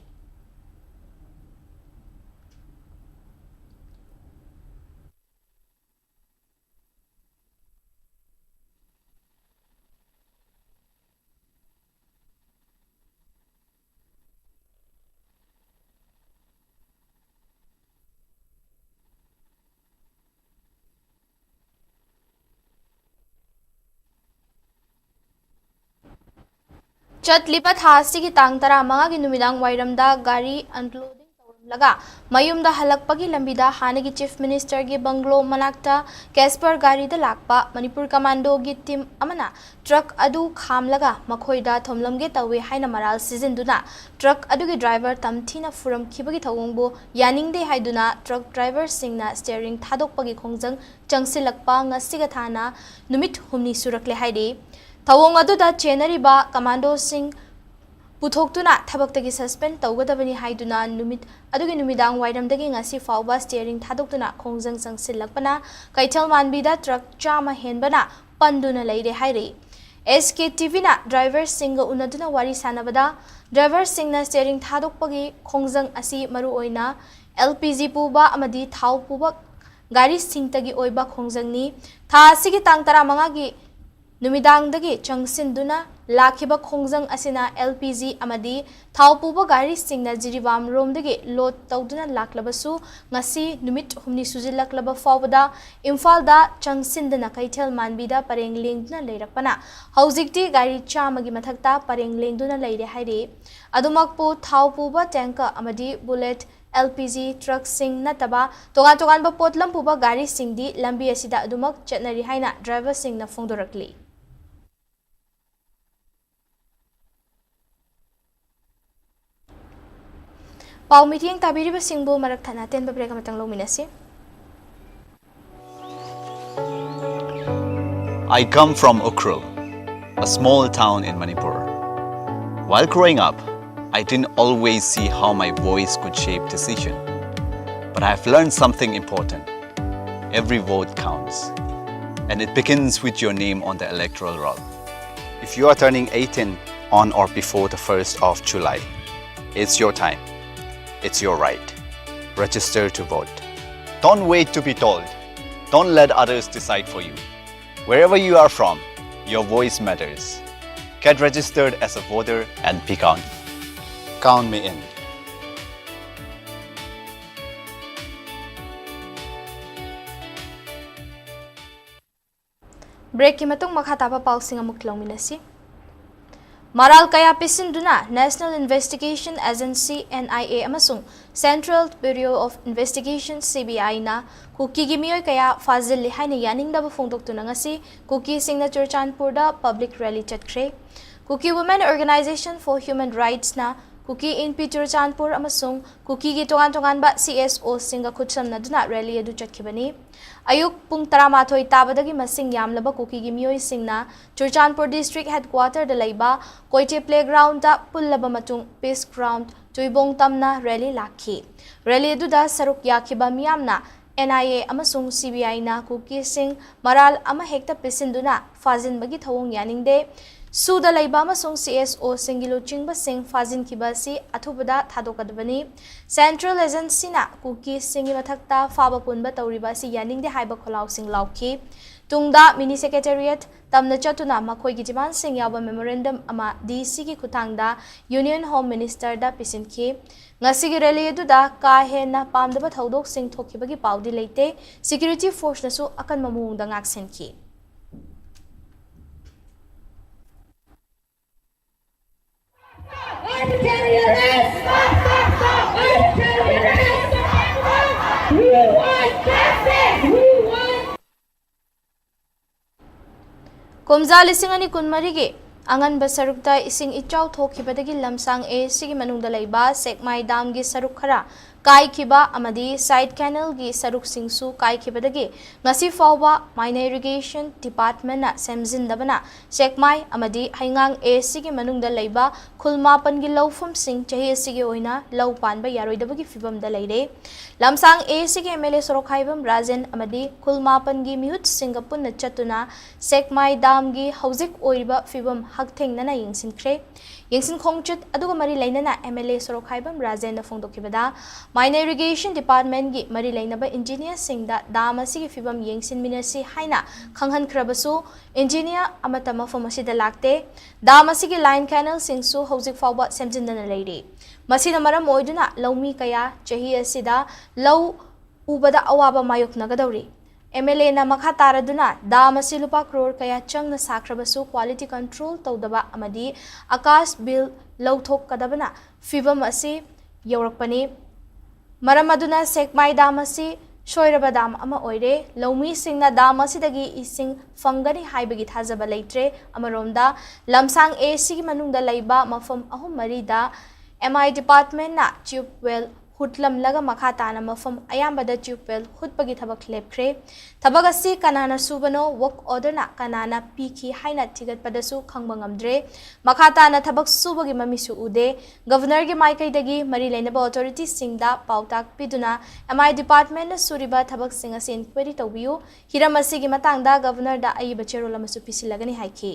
ꯆꯠꯂꯤꯕ ꯊꯥ ꯑꯁꯤꯒꯤ ꯇꯥꯡ ꯇꯔꯥꯃꯉꯥꯒꯤ ꯅꯨꯃꯤꯗꯥꯡ ꯋꯥꯏꯔꯝꯗ ꯒꯥꯔꯤ unloading ꯇꯧꯔꯝꯂꯤ꯫ ꯂꯒ ꯃꯌꯨꯝꯗ ꯍꯜꯂꯛꯄꯒꯤ ꯂꯝꯕꯤꯗ ꯍꯥꯟꯅꯒꯤ Chief Minister ꯒꯤ bungalow ꯃꯅꯥꯛꯇ Casper ꯒꯥꯔꯤꯗ ꯂꯥꯛꯄ ꯃꯅꯤꯄꯨꯔ Commando ꯒꯤ team ꯑꯃꯅ truck ꯑꯗꯨ ꯈꯥꯝꯂꯒ ꯃꯈꯣꯏꯗ ꯊꯣꯝꯂꯝꯒꯦ ꯇꯧꯏ ꯍꯥꯏꯅ ꯃꯔꯥꯜ ꯁꯤꯖꯤꯟꯗꯨꯅ truck ꯑꯗꯨꯒꯤ driver ꯇꯝꯊꯤꯅ ꯐꯨꯔꯝꯈꯤꯕꯒꯤ ꯊꯧꯑꯣꯡꯕꯨ ꯌꯥꯅꯤꯡꯗꯦ ꯍꯥꯏꯗꯨꯅ truck driver ꯁꯤꯡꯅ steering ꯊꯥꯗꯣꯛꯄꯒꯤ ꯈꯣꯡꯖꯪ ꯆꯪꯁꯤꯜꯂꯛꯄ ꯉꯁꯤꯒ ꯊꯥꯅ ꯅꯨꯃꯤꯠ ꯍꯨꯝꯅꯤ ꯁꯨꯔꯛꯂꯦ ꯍꯥꯏꯔꯤ꯫ ꯊꯧꯑꯣꯡ ꯑꯗꯨꯗ ꯆꯦꯟꯅꯔꯤꯕ Commando ꯁꯤꯡ ꯄꯨꯊꯣꯛꯇꯨꯅ ꯊꯕꯛꯇꯒꯤ suspend ꯇꯧꯒꯗꯕꯅꯤ ꯍꯥꯏꯗꯨꯅ ꯅꯨꯃꯤꯠ ꯑꯗꯨꯒꯤ ꯅꯨꯃꯤꯗꯥꯡ ꯋꯥꯏꯔꯝꯗꯒꯤ ꯉꯁꯤ ꯐꯥꯎꯕ steering ꯊꯥꯗꯣꯛꯇꯨꯅ ꯈꯣꯡꯖꯪ ꯆꯪꯁꯤꯜꯂꯛꯄꯅ ꯀꯩꯊꯦꯜ ꯃꯥꯟꯕꯤꯗ truck ꯆꯥꯝꯃ ꯍꯦꯟꯕꯅ ꯄꯟꯗꯨꯅ ꯂꯩꯔꯦ ꯍꯥꯏꯔꯤ꯫ S K T V ꯅ driver ꯁꯤꯡꯒ ꯎꯅꯗꯨꯅ ꯋꯥꯔꯤ ꯁꯥꯟꯅꯕꯗ, driver ꯁꯤꯡꯅ steering ꯊꯥꯗꯣꯛꯄꯒꯤ ꯈꯣꯡꯖꯪ ꯑꯁꯤ ꯃꯔꯨꯑꯣꯏꯅ L P G ꯄꯨꯕ ꯑꯃꯗꯤ ꯊꯥꯎ ꯄꯨꯕ ꯒꯥꯔꯤꯁꯤꯡꯇꯒꯤ ꯑꯣꯏꯕ ꯈꯣꯡꯖꯪꯅꯤ꯫ ꯊꯥ ꯑꯁꯤꯒꯤ ꯇꯥꯡ ꯇꯔꯥꯃꯉꯥꯒꯤ ꯅꯨꯃꯤꯗꯥꯡꯗꯒꯤ ꯆꯪꯁꯤꯟꯗꯨꯅ ꯂꯥꯛꯈꯤꯕ ꯈꯣꯡꯖꯪ ꯑꯁꯤꯅ L P G ꯑꯃꯗꯤ ꯊꯥꯎ ꯄꯨꯕ ꯒꯥꯔꯤꯁꯤꯡꯅ ꯖꯤꯔꯤꯕꯥꯝ ꯔꯣꯝꯗꯒꯤ load ꯇꯧꯗꯨꯅ ꯂꯥꯛꯂꯕꯁꯨ, ꯉꯁꯤ ꯅꯨꯃꯤꯠ ꯍꯨꯝꯅꯤ ꯁꯨꯖꯤꯜꯂꯛꯂꯕ ꯐꯥꯎꯕꯗ ꯏꯝꯐꯥꯜꯗ ꯆꯪꯁꯤꯟꯗꯅ ꯀꯩꯊꯦꯜ ꯃꯥꯟꯕꯤꯗ ꯄꯔꯦꯡ ꯂꯦꯡꯗꯨꯅ ꯂꯩꯔꯛꯄꯅ ꯍꯧꯖꯤꯛꯇꯤ ꯒꯥꯔꯤ ꯆꯥꯝꯃꯒꯤ ꯃꯊꯛꯇ ꯄꯔꯦꯡ ꯂꯦꯡꯗꯨꯅ ꯂꯩꯔꯦ ꯍꯥꯏꯔꯤ꯫ ꯑꯗꯨꯃꯛꯄꯨ ꯊꯥꯎ ꯄꯨꯕ tanker ꯑꯃꯗꯤ bullet L P G truck ꯁꯤꯡ ꯅꯠꯇꯕ ꯇꯣꯉꯥꯟ ꯇꯣꯉꯥꯟꯕ ꯄꯣꯠꯂꯝ ꯄꯨꯕ ꯒꯥꯔꯤꯁꯤꯡꯗꯤ ꯂꯝꯕꯤ ꯑꯁꯤꯗ ꯑꯗꯨꯃꯛ ꯆꯠꯅꯔꯤ ꯍꯥꯏꯅ driver ꯁꯤꯡꯅ ꯐꯣꯡꯗꯣꯔꯛꯂꯤ꯫ ꯄꯥꯎ ꯃꯤꯠꯌꯦꯡ ꯇꯥꯕꯤꯔꯤꯕꯁꯤꯡꯕꯨ ꯃꯔꯛ ꯊꯠꯅ ꯑꯇꯦꯟꯕ break ꯑꯃꯇꯪ ꯂꯧꯃꯤꯟꯅꯁꯤ꯫ I come from Ukhrul, a small town in Manipur. While growing up, I didn't always see how my voice could shape decision. But I've learned something important. Every vote counts. And it begins with your name on the electoral roll. If you are turning eighteen on or before the first of July, it's your time. It's your right. Register to vote. Don't wait to be told. Don't let others decide for you. Wherever you are from, your voice matters. Get registered as a voter and be counted. Count me in. Break ꯀꯤ ꯃꯇꯨꯡ ꯃꯈꯥ ꯇꯥꯕ ꯄꯥꯎꯁꯤꯡ ꯑꯃꯨꯛ ꯂꯧꯃꯤꯟꯅꯁꯤ꯫ ꯃꯔꯥꯜ ꯀꯌꯥ ꯄꯤꯁꯤꯟꯗꯨꯅ National Investigation Agency, N I A, ꯑꯃꯁꯨꯡ Central Bureau of Investigation, C B I, ꯅ ꯀꯨꯀꯤꯒꯤ ꯃꯤꯑꯣꯏ ꯀꯌꯥ ꯐꯥꯖꯤꯜꯂꯤ ꯍꯥꯏꯅ ꯌꯥꯅꯤꯡꯗꯕ ꯐꯣꯡꯗꯣꯛꯇꯨꯅ ꯉꯁꯤ ꯀꯨꯀꯤꯁꯤꯡꯅ ꯆꯨꯔꯆꯥꯟꯄꯨꯔꯗ public rally ꯆꯠꯈ꯭ꯔꯦ꯫ Kuki Women Organization for Human Rights ꯅ ꯀꯨꯀꯤ ꯏꯟꯄꯤ ꯆꯨꯔꯆꯥꯟꯄꯨꯔ ꯑꯃꯁꯨꯡ ꯀꯨꯀꯤꯒꯤ ꯇꯣꯉꯥꯟ ꯇꯣꯉꯥꯟꯕ C S O ꯁꯤꯡꯒ ꯈꯨꯠꯁꯝꯅꯗꯨꯅ rally ꯑꯗꯨ ꯆꯠꯈꯤꯕꯅꯤ꯫ ꯑꯌꯨꯛ ꯄꯨꯡ ꯇꯔꯥꯃꯥꯊꯣꯏ ꯇꯥꯕꯗꯒꯤ ꯃꯁꯤꯡ ꯌꯥꯝꯂꯕ ꯀꯨꯀꯤꯒꯤ ꯃꯤꯑꯣꯏꯁꯤꯡꯅ ꯆꯨꯔꯆꯥꯟꯄꯨꯔ district headquarter ꯗ ꯂꯩꯕ ꯀꯣꯏꯇꯦ playground ꯗ ꯄꯨꯜꯂꯕ ꯃꯇꯨꯡ Peace Ground, ꯇꯨꯏꯕꯣꯡ ꯇꯝꯅ rally ꯂꯥꯛꯈꯤ꯫ Rally ꯑꯗꯨꯗ ꯁꯔꯨꯛ ꯌꯥꯈꯤꯕ ꯃꯤꯌꯥꯝꯅ N I A ꯑꯃꯁꯨꯡ C B I ꯅ ꯀꯨꯀꯤꯁꯤꯡ ꯃꯔꯥꯜ ꯑꯃꯍꯦꯛꯇ ꯄꯤꯁꯤꯟꯗꯨꯅ ꯐꯥꯖꯤꯟꯕꯒꯤ ꯊꯧꯑꯣꯡ ꯌꯥꯅꯤꯡꯗꯦ꯫ ꯁꯨꯗ ꯂꯩꯕ ꯑꯃꯁꯨꯡ C S O ꯁꯤꯡꯒꯤ ꯂꯨꯆꯤꯡꯕꯁꯤꯡ ꯐꯥꯖꯤꯟꯈꯤꯕ ꯑꯁꯤ ꯑꯊꯨꯕꯗ ꯊꯥꯗꯣꯛꯀꯗꯕꯅꯤ꯫ Central Agency ꯅ ꯀꯨꯀꯤꯁꯤꯡꯒꯤ ꯃꯊꯛꯇ ꯐꯥꯕ ꯄꯨꯟꯕ ꯇꯧꯔꯤꯕ ꯑꯁꯤ ꯌꯥꯅꯤꯡꯗꯦ ꯍꯥꯏꯕ ꯈꯣꯜꯂꯥꯎꯁꯤꯡ ꯂꯥꯎꯈꯤ꯫ ꯇꯨꯡꯗ Mini Secretariat ꯇꯝꯅ ꯆꯠꯇꯨꯅ ꯃꯈꯣꯏꯒꯤ demand ꯁꯤꯡ ꯌꯥꯎꯕ memorandum ꯑꯃ D C ꯒꯤ ꯈꯨꯠꯊꯥꯡꯗ Union Home Minister ꯗ ꯄꯤꯁꯤꯟꯈꯤ꯫ ꯉꯁꯤꯒꯤ rally ꯑꯗꯨꯗ ꯀꯥ ꯍꯦꯟꯅ ꯄꯥꯝꯗꯕ ꯊꯧꯗꯣꯛꯁꯤꯡ ꯊꯣꯛꯈꯤꯕꯒꯤ ꯄꯥꯎꯗꯤ ꯂꯩꯇꯦ꯫ Security force ꯅꯁꯨ ꯑꯀꯟꯕ ꯃꯑꯣꯡꯗ ꯉꯥꯛꯁꯦꯟꯈꯤ꯫ ꯀꯨꯝꯖꯥ ꯂꯤꯁꯤꯡ ꯑꯅꯤ ꯀꯨꯟꯃꯔꯤꯒꯤ ꯑꯉꯟꯕ ꯁꯔꯨꯛꯇ ꯏꯁꯤꯡ ꯏꯆꯥꯎ ꯊꯣꯛꯈꯤꯕꯗꯒꯤ ꯂꯝꯁꯥꯡ A C ꯒꯤ ꯃꯅꯨꯡꯗ ꯂꯩꯕ ꯁꯦꯛꯃꯥꯏ dam ꯒꯤ ꯁꯔꯨꯛ ꯈꯔ ꯀꯥꯏꯈꯤꯕ ꯑꯃꯗꯤ side canal ꯒꯤ ꯁꯔꯨꯛꯁꯤꯡꯁꯨ ꯀꯥꯏꯈꯤꯕꯗꯒꯤ ꯉꯁꯤ ꯐꯥꯎꯕ Minor Irrigation Department ꯅ ꯁꯦꯝꯖꯤꯟꯗꯕꯅ ꯁꯦꯛꯃꯥꯏ ꯑꯃꯗꯤ ꯍꯩꯉꯥꯡ A C ꯒꯤ ꯃꯅꯨꯡꯗ ꯂꯩꯕ ꯈꯨꯜ ꯃꯥꯄꯟꯒꯤ ꯂꯧꯐꯝꯁꯤꯡ ꯆꯍꯤ ꯑꯁꯤꯒꯤ ꯑꯣꯏꯅ ꯂꯧ ꯄꯥꯟꯕ ꯌꯥꯔꯣꯏꯗꯕꯒꯤ ꯐꯤꯕꯝꯗ ꯂꯩꯔꯦ꯫ ꯂꯝꯁꯥꯡ A C ꯒꯤ M L A ꯁꯣꯔꯣꯛꯈꯥꯏꯕꯝ ꯔꯥꯖꯦꯟ ꯑꯃꯗꯤ ꯈꯨꯜ ꯃꯥꯄꯟꯒꯤ ꯃꯤꯍꯨꯠꯁꯤꯡꯒ ꯄꯨꯟꯅ ꯆꯠꯇꯨꯅ ꯁꯦꯛꯃꯥꯏ dam ꯒꯤ ꯍꯧꯖꯤꯛ ꯑꯣꯏꯔꯤꯕ ꯐꯤꯕꯝ ꯍꯛꯊꯦꯡꯅꯅ ꯌꯦꯡꯁꯤꯟꯈ꯭ꯔꯦ꯫ ꯌꯦꯡꯁꯤꯟ ꯈꯣꯡꯆꯠ ꯑꯗꯨꯒ ꯃꯔꯤ ꯂꯩꯅꯅ M L A Sorokhaibam ꯔꯥꯖꯦꯟꯅ ꯐꯣꯡꯗꯣꯛꯈꯤꯕꯗ, Minor Irrigation Department ꯒꯤ ꯃꯔꯤ ꯂꯩꯅꯕ engineer ꯁꯤꯡꯗ dam ꯑꯁꯤꯒꯤ ꯐꯤꯕꯝ ꯌꯦꯡꯁꯤꯟꯃꯤꯟꯅꯁꯤ ꯍꯥꯏꯅ ꯈꯪꯍꯟꯈ꯭ꯔꯕꯁꯨ, engineer ꯑꯃꯠꯇ ꯃꯐꯝ ꯑꯁꯤꯗ ꯂꯥꯛꯇꯦ꯫ Dam ꯑꯁꯤꯒꯤ line canal ꯁꯤꯡꯁꯨ ꯍꯧꯖꯤꯛ ꯐꯥꯎꯕ ꯁꯦꯝꯖꯤꯟꯗꯅ ꯂꯩꯔꯤ꯫ ꯃꯁꯤꯅ ꯃꯔꯝ ꯑꯣꯏꯗꯨꯅ ꯂꯧꯃꯤ ꯀꯌꯥ ꯆꯍꯤ ꯑꯁꯤꯗ ꯂꯧ ꯎꯕꯗ ꯑꯋꯥꯕ ꯃꯥꯌꯣꯛꯅꯒꯗꯧꯔꯤ꯫ ꯑꯦꯝ ꯑꯦꯜ ꯑꯦꯅ ꯃꯈꯥ ꯇꯥꯔꯗꯨꯅ ꯗꯥꯝ ꯑꯁꯤ ꯂꯨꯄꯥ ꯀ꯭ꯔꯣꯔ ꯀꯌꯥ ꯆꯪꯅ ꯁꯥꯈ꯭ꯔꯕꯁꯨ quality control ꯇꯧꯗꯕ ꯑꯃꯗꯤ ꯑꯀꯥꯁ ꯕꯤꯜ ꯂꯧꯊꯣꯛꯀꯗꯕꯅ ꯐꯤꯕꯝ ꯑꯁꯤ ꯌꯧꯔꯛꯄꯅꯤ꯫ ꯃꯔꯝ ꯑꯗꯨꯅ ꯁꯦꯛꯃꯥꯏ ꯗꯥꯝ ꯑꯁꯤ ꯁꯣꯏꯔꯕ ꯗꯥꯝ ꯑꯃ ꯑꯣꯏꯔꯦ꯫ ꯂꯧꯃꯤꯁꯤꯡꯅ ꯗꯥꯝ ꯑꯁꯤꯗꯒꯤ ꯏꯁꯤꯡ ꯐꯪꯒꯅꯤ ꯍꯥꯏꯕꯒꯤ ꯊꯥꯖꯕ ꯂꯩꯇ꯭ꯔꯦ꯫ ꯑꯃꯔꯣꯝꯗ ꯂꯝꯁꯥꯡ ꯑꯦ ꯁꯤꯒꯤ ꯃꯅꯨꯡꯗ ꯂꯩꯕ ꯃꯐꯝ ꯑꯍꯨꯝ ꯃꯔꯤꯗ ꯑꯦꯝ ꯑꯥꯏ ꯗꯤꯄꯥꯔꯠꯃꯦꯟꯅ ꯇ꯭ꯌꯨꯕꯋꯦꯜ ꯍꯨꯠꯂꯝꯂꯒ ꯃꯈꯥ ꯇꯥꯅ ꯃꯐꯝ ꯑꯌꯥꯝꯕꯗ ꯇ꯭ꯌꯨꯕꯋꯦꯜ ꯍꯨꯠꯄꯒꯤ ꯊꯕꯛ ꯂꯦꯞꯈ꯭ꯔꯦ꯫ ꯊꯕꯛ ꯑꯁꯤ ꯀꯅꯥꯅ ꯁꯨꯕꯅꯣ, ꯋꯔꯛ ꯑꯣꯔꯗꯔꯅ ꯀꯅꯥꯅ ꯄꯤꯈꯤ ꯍꯥꯏꯅ ꯊꯤꯒꯠꯄꯗꯁꯨ ꯈꯪꯕ ꯉꯝꯗ꯭ꯔꯦ꯫ ꯃꯈꯥ ꯇꯥꯅ ꯊꯕꯛ ꯁꯨꯕꯒꯤ ꯃꯃꯤꯁꯨ ꯎꯗꯦ꯫ ꯒꯕꯔꯅꯔꯒꯤ ꯃꯥꯏꯀꯩꯗꯒꯤ ꯃꯔꯤ ꯂꯩꯅꯕ ꯑꯣꯊꯣꯔꯤꯇꯤꯁꯤꯡꯗ ꯄꯥꯎꯇꯥꯛ ꯄꯤꯗꯨꯅ ꯑꯦꯝ ꯑꯥꯏ ꯗꯤꯄꯥꯔꯠꯃꯦꯟꯅ ꯁꯨꯔꯤꯕ ꯊꯕꯛꯁꯤꯡ ꯑꯁꯤ ꯏꯟꯀ꯭ꯋꯥꯏꯔꯤ ꯇꯧꯕꯤꯌꯨ꯫ ꯍꯤꯔꯝ ꯑꯁꯤꯒꯤ ꯃꯇꯥꯡꯗ ꯒꯕꯔꯅꯔꯗ ꯑꯏꯕ ꯆꯦꯔꯣꯜ ꯑꯃꯁꯨ ꯄꯤꯁꯤꯜꯂꯒꯅꯤ ꯍꯥꯏꯈꯤ꯫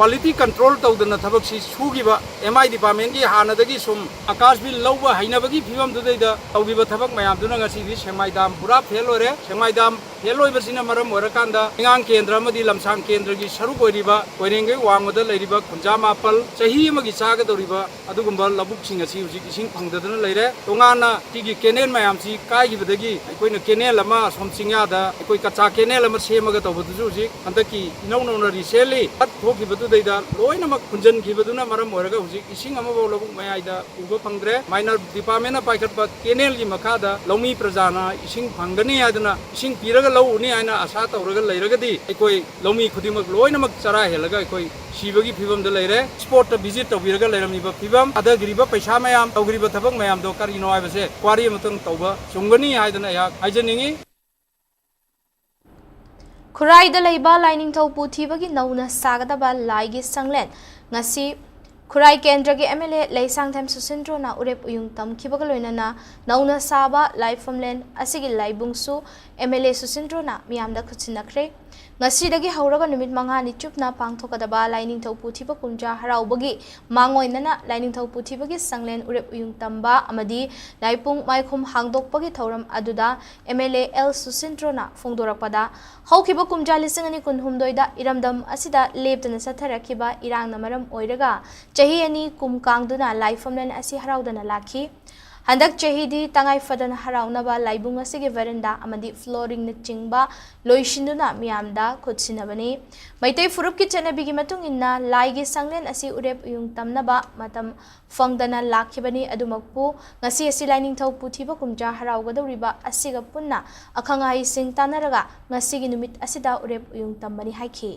Quality control ꯇꯧꯗꯅ ꯊꯕꯛꯁꯤ ꯁꯨꯈꯤꯕ ꯑꯦꯝ ꯑꯥꯏ ꯗꯤꯄꯥꯔꯠꯃꯦꯟꯒꯤ ꯍꯥꯟꯅꯗꯒꯤ ꯁꯨꯝ ꯑꯀꯥꯁ ꯕꯤꯜ ꯂꯧꯕ ꯍꯩꯅꯕꯒꯤ ꯐꯤꯕꯝꯗꯨꯗꯩꯗ ꯇꯧꯈꯤꯕ ꯊꯕꯛ ꯃꯌꯥꯝꯗꯨꯅ ꯉꯁꯤꯗꯤ ꯁꯦꯛꯃꯥꯏ ꯗꯥꯝ ꯄꯨꯔꯥ ꯐꯦꯜ ꯑꯣꯏꯔꯦ꯫ ꯁꯦꯛꯃꯥꯏ ꯗꯥꯝ ꯐꯦꯜ ꯑꯣꯏꯕꯁꯤꯅ ꯃꯔꯝ ꯑꯣꯏꯔꯀꯥꯟꯗ ꯍꯩꯉꯥꯡ ꯀꯦꯟꯗ꯭ꯔ ꯑꯃꯗꯤ ꯂꯝꯁꯥꯡ ꯀꯦꯟꯗ꯭ꯔꯒꯤ ꯁꯔꯨꯛ ꯑꯣꯏꯔꯤꯕ ꯀꯣꯏꯔꯦꯡꯒꯩ ꯋꯥꯡꯃꯗ ꯂꯩꯔꯤꯕ ꯈꯨꯟꯖꯥ ꯃꯥꯄꯜ ꯆꯍꯤ ꯑꯃꯒꯤ ꯆꯥꯒꯗꯧꯔꯤꯕ ꯑꯗꯨꯒꯨꯝꯕ ꯂꯧꯕꯨꯛꯁꯤꯡ ꯑꯁꯤ ꯍꯧꯖꯤꯛ ꯏꯁꯤꯡ ꯐꯪꯗꯗꯅ ꯂꯩꯔꯦ꯫ ꯇꯣꯉꯥꯟꯅ ꯁꯤꯒꯤ ꯀꯦꯅꯦꯜ ꯃꯌꯥꯝꯁꯤ ꯀꯥꯏꯈꯤꯕꯗꯒꯤ ꯑꯩꯈꯣꯏꯅ ꯀꯦꯅꯦꯜ ꯑꯃ ꯑꯁꯣꯝ ꯆꯤꯡꯌꯥꯗ ꯑꯩꯈꯣꯏ ꯀꯆꯥ ꯀꯦꯅꯦꯜ ꯑꯃ ꯁꯦꯝꯃꯒ ꯇꯧꯕꯗꯨꯁꯨ ꯍꯧꯖꯤꯛ ꯍꯟꯗꯛꯀꯤ ꯏꯅꯧ ꯅꯧꯅ recently flood ꯊꯣꯛꯈꯤꯕꯗꯨꯗꯩꯗ ꯂꯣꯏꯅꯃꯛ ꯐꯨꯟꯖꯟꯈꯤꯕꯗꯨꯅ ꯃꯔꯝ ꯑꯣꯏꯔꯒ ꯍꯧꯖꯤꯛ ꯏꯁꯤꯡ ꯑꯃꯐꯥꯎ ꯂꯧꯕꯨꯛ ꯃꯌꯥꯏꯗ ꯎꯕ ꯐꯪꯗ꯭ꯔꯦ꯫ ꯃꯥꯏꯅꯔ ꯗꯤꯄꯥꯔꯠꯃꯦꯟꯅ ꯄꯥꯏꯈꯠꯄ ꯀꯦꯅꯦꯜꯒꯤ ꯃꯈꯥꯗ ꯂꯧꯃꯤ ꯄ꯭ꯔꯖꯥꯅ ꯏꯁꯤꯡ ꯐꯪꯒꯅꯤ ꯍꯥꯏꯗꯅ, ꯏꯁꯤꯡ ꯄꯤꯔꯒ ꯂꯧ ꯎꯅꯤ ꯍꯥꯏꯅ ꯑꯥꯁꯥ ꯇꯧꯔꯒ ꯂꯩꯔꯒꯗꯤ ꯑꯩꯈꯣꯏ ꯂꯧꯃꯤ ꯈꯨꯗꯤꯡꯃꯛ ꯂꯣꯏꯅꯃꯛ ꯆꯔꯥ ꯍꯦꯜꯂꯒ ꯑꯩꯈꯣꯏ ꯁꯤꯕꯒꯤ ꯐꯤꯕꯝꯗ ꯂꯩꯔꯦ꯫ Spot ꯇ visit ꯇꯧꯕꯤꯔꯒ ꯂꯩꯔꯝꯃꯤꯕ ꯐꯤꯕꯝ, ꯊꯥꯗꯈ꯭ꯔꯤꯕ ꯄꯩꯁꯥ ꯃꯌꯥꯝ, ꯇꯧꯈ꯭ꯔꯤꯕ ꯊꯕꯛ ꯃꯌꯥꯝꯗꯣ ꯀꯔꯤꯅꯣ ꯍꯥꯏꯕꯁꯦ inquiry ꯑꯃꯇꯪ ꯇꯧꯕ ꯆꯨꯝꯒꯅꯤ ꯍꯥꯏꯗꯅ ꯑꯩꯍꯥꯛ ꯍꯥꯏꯖꯅꯤꯡꯉꯤ꯫ ꯈꯨꯔꯥꯏꯗ ꯂꯩꯕ ꯂꯥꯏꯅꯤꯡꯊꯧ ꯄꯨꯊꯤꯕꯒꯤ ꯅꯧꯅ ꯁꯥꯒꯗꯕ ꯂꯥꯏꯒꯤ ꯁꯪꯂꯦꯟ ꯉꯁꯤ ꯈꯨꯔꯥꯏ ꯀꯦꯟꯗ꯭ꯔꯒꯤ ꯑꯦꯝ ꯑꯦꯜ ꯑꯦ ꯂꯩꯁꯥꯡꯊꯦꯝ ꯁꯨꯁꯤꯟꯗ꯭ꯔꯣꯅ ꯎꯔꯦꯞ ꯎꯌꯨꯡ ꯇꯝꯈꯤꯕꯒ ꯂꯣꯏꯅꯅ ꯅꯧꯅ ꯁꯥꯕ ꯂꯥꯏꯐꯝꯂꯦꯟ ꯑꯁꯤꯒꯤ ꯂꯥꯏꯕꯨꯡꯁꯨ ꯑꯦꯝ ꯑꯦꯜ ꯑꯦ ꯁꯨꯁꯤꯟꯗ꯭ꯔꯣꯅ ꯃꯤꯌꯥꯝꯗ ꯈꯨꯠꯁꯤꯟꯅꯈ꯭ꯔꯦ꯫ ꯉꯁꯤꯗꯒꯤ ꯍꯧꯔꯒ ꯅꯨꯃꯤꯠ ꯃꯉꯥꯅꯤ ꯆꯨꯞꯅ ꯄꯥꯡꯊꯣꯛꯀꯗꯕ ꯂꯥꯏꯅꯤꯡꯊꯧ ꯄꯨꯊꯤꯕ ꯀꯨꯝꯖꯥ ꯍꯔꯥꯎꯕꯒꯤ ꯃꯥꯡꯑꯣꯏꯅꯅ ꯂꯥꯏꯅꯤꯡꯊꯧ ꯄꯨꯊꯤꯕꯒꯤ ꯁꯪꯂꯦꯟ ꯎꯔꯦꯞ ꯎꯌꯨꯡ ꯇꯝꯕ ꯑꯃꯗꯤ ꯂꯥꯏꯄꯨꯡ ꯃꯥꯏꯈꯨꯝ ꯍꯥꯡꯗꯣꯛꯄꯒꯤ ꯊꯧꯔꯝ ꯑꯗꯨꯗ ꯑꯦꯝ ꯑꯦꯜ ꯑꯦ ꯑꯦꯜ ꯁꯨꯁꯤꯟꯗ꯭ꯔꯣꯅ ꯐꯣꯡꯗꯣꯔꯛꯄꯗ, ꯍꯧꯈꯤꯕ ꯀꯨꯝꯖꯥ ꯂꯤꯁꯤꯡ ꯑꯅꯤ ꯀꯨꯟꯍꯨꯝꯗꯣꯏꯗ ꯏꯔꯝꯗꯝ ꯑꯁꯤꯗ ꯂꯦꯞꯇꯅ ꯆꯠꯊꯔꯛꯈꯤꯕ ꯏꯔꯥꯡꯅ ꯃꯔꯝ ꯑꯣꯏꯔꯒ ꯆꯍꯤ ꯑꯅꯤ ꯀꯨꯝ ꯀꯥꯡꯗꯨꯅ ꯂꯥꯏꯐꯝꯂꯦꯟ ꯑꯁꯤ ꯍꯔꯥꯎꯗꯅ ꯂꯥꯛꯈꯤ꯫ ꯍꯟꯗꯛ ꯆꯍꯤꯗꯤ ꯇꯉꯥꯏ ꯐꯗꯅ ꯍꯔꯥꯎꯅꯕ ꯂꯥꯏꯕꯨꯡ ꯑꯁꯤꯒꯤ veranda ꯑꯃꯗꯤ flooringꯅꯆꯤꯡꯕ ꯂꯣꯏꯁꯤꯟꯗꯨꯅ ꯃꯤꯌꯥꯝꯗ ꯈꯨꯠꯁꯤꯟꯅꯕꯅꯤ꯫ ꯃꯩꯇꯩ ꯐꯨꯔꯨꯞꯀꯤ ꯆꯠꯅꯕꯤꯒꯤ ꯃꯇꯨꯡ ꯏꯟꯅ ꯂꯥꯏꯒꯤ ꯁꯪꯂꯦꯟ ꯑꯁꯤ ꯎꯔꯦꯞ ꯎꯌꯨꯡ ꯇꯝꯅꯕ ꯃꯇꯝ ꯐꯪꯗꯅ ꯂꯥꯛꯈꯤꯕꯅꯤ꯫ ꯑꯗꯨꯃꯛꯄꯨ ꯉꯁꯤ ꯑꯁꯤ ꯂꯥꯏꯅꯤꯡꯊꯧ ꯄꯨꯊꯤꯕ ꯀꯨꯝꯖꯥ ꯍꯔꯥꯎꯒꯗꯧꯔꯤꯕ ꯑꯁꯤꯒ ꯄꯨꯟꯅ ꯑꯈꯪ ꯑꯍꯩꯁꯤꯡ ꯇꯥꯟꯅꯔꯒ ꯉꯁꯤꯒꯤ ꯅꯨꯃꯤꯠ ꯑꯁꯤꯗ ꯎꯔꯦꯞ ꯎꯌꯨꯡ ꯇꯝꯕꯅꯤ ꯍꯥꯏꯈꯤ꯫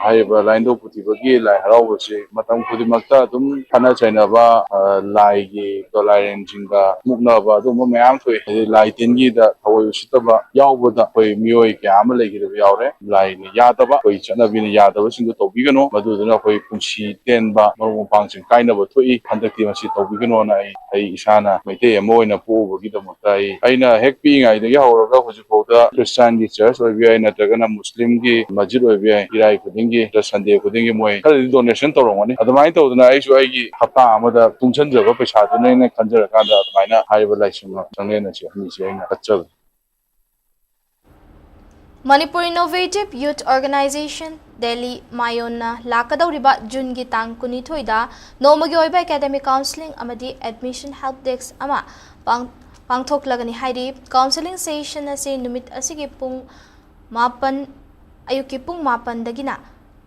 ꯍꯥꯏꯔꯤꯕ ꯂꯥꯏꯅꯤꯡꯊꯧ ꯄꯨꯊꯤꯕꯒꯤ ꯂꯥꯏ ꯍꯔꯥꯎꯕꯁꯤ ꯃꯇꯝ ꯈꯨꯗꯤꯡꯃꯛꯇ ꯑꯗꯨꯝ ꯈꯠꯅ ꯆꯩꯅꯕ, ꯑ, ꯂꯥꯏꯒꯤ ꯗꯣꯂꯥꯏꯔꯦꯟꯁꯤꯡꯒ ꯃꯨꯛꯅꯕ, ꯑꯗꯨꯒꯨꯝꯕ ꯃꯌꯥꯝ ꯊꯣꯛꯏ꯫ ꯍꯥꯏꯗꯤ ꯂꯥꯏ ꯇꯤꯟꯒꯤꯗ ꯊꯑꯣꯏ ꯎꯁꯤꯠꯇꯕ ꯌꯥꯎꯕꯗ ꯑꯩꯈꯣꯏ ꯃꯤꯑꯣꯏ ꯀꯌꯥ ꯑꯃ ꯂꯩꯈꯤꯗꯕ ꯌꯥꯎꯔꯦ꯫ ꯂꯥꯏꯅ ꯌꯥꯗꯕ, ꯑꯩꯈꯣꯏ ꯆꯠꯅꯕꯤꯅ ꯌꯌꯥꯗꯕꯁꯤꯡꯗꯨ ꯇꯧꯕꯤꯒꯅꯨ, ꯃꯗꯨꯗꯨꯅ ꯑꯩꯈꯣꯏ ꯄꯨꯟꯁꯤ ꯇꯦꯟꯕ, ꯃꯔꯨꯞ ꯃꯄꯥꯡꯁꯤꯡ ꯀꯥꯏꯅꯕ ꯊꯣꯛꯏ꯫ ꯍꯟꯗꯛꯇꯤ ꯃꯁꯤ ꯇꯧꯕꯤꯒꯅꯣꯅ ꯑꯩ, ꯑꯩ ꯏꯁꯥꯅ ꯃꯩꯇꯩ ꯑꯃ ꯑꯣꯏꯅ ꯄꯣꯛꯎꯕꯒꯤꯗꯃꯛꯇ ꯑꯩ, ꯑꯩꯅ ꯍꯦꯛ ꯄꯤꯛꯏꯉꯩꯗꯒꯤ ꯍꯧꯔꯒ ꯍꯧꯖꯤꯛꯐꯥꯎꯗ ꯈ꯭ꯔꯤꯁꯇꯥꯟꯒꯤ ꯆꯔꯆ ꯑꯣꯏꯕ ꯌꯥꯏ, ꯅꯠꯇ꯭ꯔꯒꯅ ꯃꯨꯁꯂꯤꯝꯒꯤ ꯃꯁꯖꯤꯗ ꯑꯣꯏꯕ ꯌꯥꯏ, ꯏꯔꯥꯏ ꯈꯨꯗꯤꯡꯒꯤ, ꯁꯟꯗꯦ ꯈꯨꯗꯤꯡꯒꯤ ꯃꯣꯏ ꯈꯔꯗꯤ donation ꯇꯧꯔꯝꯒꯅꯤ꯫ ꯑꯗꯨꯃꯥꯏꯅ ꯇꯧꯗꯅ ꯑꯩꯁꯨ ꯑꯩꯒꯤ ꯍꯞꯇꯥ ꯑꯃꯗ ꯇꯨꯡꯁꯤꯟꯖꯕ ꯄꯩꯁꯥꯗꯨꯅ ꯑꯩꯅ ꯈꯟꯖꯔꯀꯥꯟꯗ ꯑꯗꯨꯃꯥꯏꯅ ꯍꯥꯏꯔꯤꯕ ꯂꯥꯏꯁꯪ ꯁꯪꯂꯦꯟ ꯑꯁꯤ ꯍꯟꯕꯤꯁꯤ ꯑꯩꯅ ꯀꯠꯆꯕꯅꯤ꯫ Manipur Innovative Youth Organization, Delhi ꯃꯥꯌꯣꯟꯅ ꯂꯥꯛꯀꯗꯧꯔꯤꯕ ꯖꯨꯟꯒꯤ ꯇꯥꯡ ꯀꯨꯟꯅꯤꯊꯣꯏꯗ ꯅꯣꯡꯃꯒꯤ ꯑꯣꯏꯕ academic counselling ꯑꯃꯗꯤ admission help desk ꯑꯃ ꯄꯥꯡ-, ꯄꯥꯡꯊꯣꯛꯂꯒꯅꯤ ꯍꯥꯏꯔꯤ꯫ Counselling session ꯑꯁꯤ ꯅꯨꯃꯤꯠ ꯑꯁꯤꯒꯤ ꯄꯨꯡ ꯃꯥꯄꯟ, ꯑꯌꯨꯛꯀꯤ ꯄꯨꯡ ꯃꯥꯄꯟꯗꯒꯤꯅ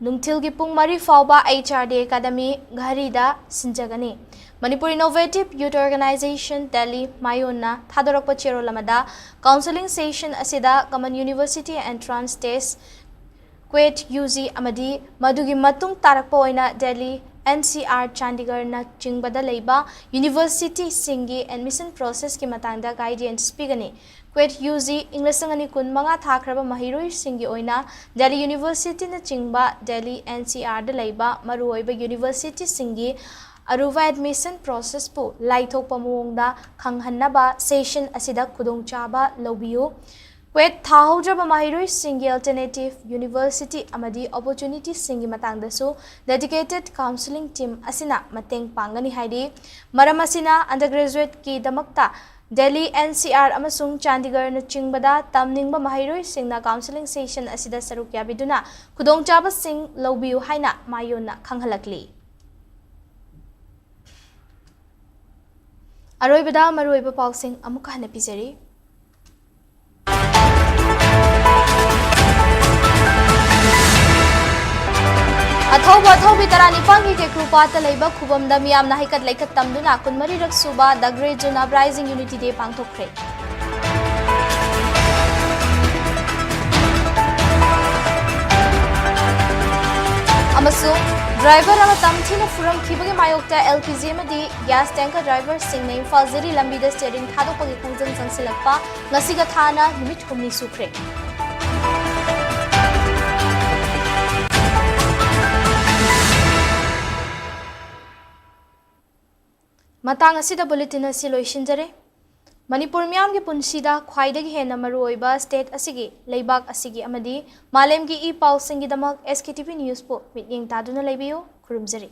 ꯅꯨꯡꯊꯤꯜꯒꯤ ꯄꯨꯡ ꯃꯔꯤ ꯐꯥꯎꯕ H R D Academy ꯘꯔꯤꯗ ꯁꯤꯟꯖꯒꯅꯤ꯫ Manipur Innovative Youth Organization, Delhi ꯃꯥꯌꯣꯟꯅ ꯊꯥꯗꯣꯔꯛꯄ ꯆꯦꯔꯣꯜ ꯑꯃꯗ, counselling session ꯑꯁꯤꯗ Common University Entrance Test, CUET U G ꯑꯃꯗꯤ ꯃꯗꯨꯒꯤ ꯃꯇꯨꯡ ꯇꯥꯔꯛꯄ ꯑꯣꯏꯅ ꯗꯦꯜꯂꯤ, N C R, ꯆꯥꯟꯗꯤꯒꯔꯅ ꯆꯤꯡꯕꯗ ꯂꯩꯕ universityꯁꯤꯡꯒꯤ admission processꯀꯤ ꯃꯇꯥꯡꯗ guidance ꯄꯤꯒꯅꯤ꯫ CUET U G ꯏꯪ ꯂꯤꯁꯤꯡ ꯑꯅꯤ ꯀꯨꯟ ꯃꯉꯥ ꯊꯥꯈ꯭ꯔꯕ ꯃꯍꯩꯔꯣꯏꯁꯤꯡꯒꯤ ꯑꯣꯏꯅ ꯗꯦꯜꯂꯤ Universityꯅꯆꯤꯡꯕ ꯗꯦꯜꯂꯤ N C Rꯗ ꯂꯩꯕ ꯃꯔꯨꯑꯣꯏꯕ universityꯁꯤꯡꯒꯤ ꯑꯔꯨꯕ admission processꯄꯨ ꯂꯥꯏꯊꯣꯛꯄ ꯃꯑꯣꯡꯗ ꯈꯪꯍꯟꯅꯕ session ꯑꯁꯤꯗ ꯈꯨꯗꯣꯡꯆꯥꯕ ꯂꯧꯕꯤꯌꯨ꯫ CUET ꯊꯥꯍꯧꯗ꯭ꯔꯕ ꯃꯍꯩꯔꯣꯏꯁꯤꯡꯒꯤ alternative university ꯑꯃꯗꯤ opportunityꯁꯤꯡꯒꯤ ꯃꯇꯥꯡꯗꯁꯨ dedicated counselling team ꯑꯁꯤꯅ ꯃꯇꯦꯡ ꯄꯥꯡꯒꯅꯤ ꯍꯥꯏꯔꯤ꯫ ꯃꯔꯝ ꯑꯁꯤꯅ undergraduateꯀꯤꯗꯃꯛꯇ ꯗꯦꯜꯂꯤ, N C R ꯑꯃꯁꯨꯡ ꯆꯥꯟꯗꯤꯒꯔꯅꯆꯤꯡꯕꯗ ꯇꯝꯅꯤꯡꯕ ꯃꯍꯩꯔꯣꯏꯁꯤꯡꯅ counselling session ꯑꯁꯤꯗ ꯁꯔꯨꯛ ꯌꯥꯕꯤꯗꯨꯅ ꯈꯨꯗꯣꯡꯆꯥꯕꯁꯤꯡ ꯂꯧꯕꯤꯌꯨ ꯍꯥꯏꯅ ꯃꯥꯌꯣꯟꯅ ꯈꯪꯍꯜꯂꯛꯂꯤ꯫ ꯑꯔꯣꯏꯕꯗ ꯃꯔꯨꯑꯣꯏꯕ ꯄꯥꯎꯁꯤꯡ ꯑꯃꯨꯛꯀ ꯍꯟꯅ ꯄꯤꯖꯔꯤ꯫ ꯑꯊꯧꯕ ꯑꯊꯧꯕꯤ ꯇꯔꯥꯅꯤꯄꯥꯟꯒꯤ ꯀꯦꯀ꯭ꯔꯨꯄꯥꯠꯇ ꯂꯩꯕ ꯈꯨꯕꯝꯗ ꯃꯤꯌꯥꯝꯅ ꯍꯩꯀꯠ ꯂꯩꯀꯠ ꯇꯝꯗꯨꯅ ꯀꯨꯟꯃꯔꯤꯔꯛ ꯁꯨꯕ The Great June Uprising Unity Day ꯄꯥꯡꯊꯣꯛꯈ꯭ꯔꯦ꯫ ꯑꯃꯁꯨꯡ ꯗ꯭ꯔꯥꯏꯚꯔ ꯑꯃ ꯇꯝꯊꯤꯅ ꯐꯨꯔꯝꯈꯤꯕꯒꯤ ꯃꯥꯌꯣꯛꯇ ꯑꯦꯜ ꯄꯤ ꯖꯤ ꯑꯃꯗꯤ ꯒ꯭ꯌꯥꯁ ꯇꯦꯡꯀꯔ ꯗ꯭ꯔꯥꯏꯚꯔꯁꯤꯡꯅ ꯏꯝꯐꯥꯜ ꯖꯤꯔꯤ ꯂꯝꯕꯤꯗ ꯁ꯭ꯇꯤꯌꯔꯤꯡ ꯊꯥꯗꯣꯛꯄꯒꯤ ꯈꯣꯡꯖꯪ ꯆꯪꯁꯤꯜꯂꯛꯄ ꯉꯁꯤꯒ ꯊꯥꯅ ꯅꯨꯃꯤꯠ ꯍꯨꯝꯅꯤ ꯁꯨꯈ꯭ꯔꯦ꯫ ꯃꯇꯥꯡ ꯑꯁꯤꯗ ꯕꯨꯂꯦꯇꯤꯟ ꯑꯁꯤ ꯂꯣꯏꯁꯤꯟꯖꯔꯦ꯫ ꯃꯅꯤꯄꯨꯔ ꯃꯤꯌꯥꯝꯒꯤ ꯄꯨꯟꯁꯤꯗ ꯈ꯭ꯋꯥꯏꯗꯒꯤ ꯍꯦꯟꯅ ꯃꯔꯨꯑꯣꯏꯕ ꯁ꯭ꯇꯦꯠ ꯑꯁꯤꯒꯤ, ꯂꯩꯕꯥꯛ ꯑꯁꯤꯒꯤ ꯑꯃꯗꯤ ꯃꯥꯂꯦꯝꯒꯤ ꯏ ꯄꯥꯎꯁꯤꯡꯒꯤꯗꯃꯛ ꯑꯦꯁ ꯀꯦ ꯇꯤ ꯚꯤ ꯅ꯭ꯌꯨꯁꯄꯨ ꯃꯤꯠꯌꯦꯡ ꯇꯥꯗꯨꯅ ꯂꯩꯕꯤꯌꯨ꯫ ꯈꯨꯔꯨꯝꯖꯔꯤ꯫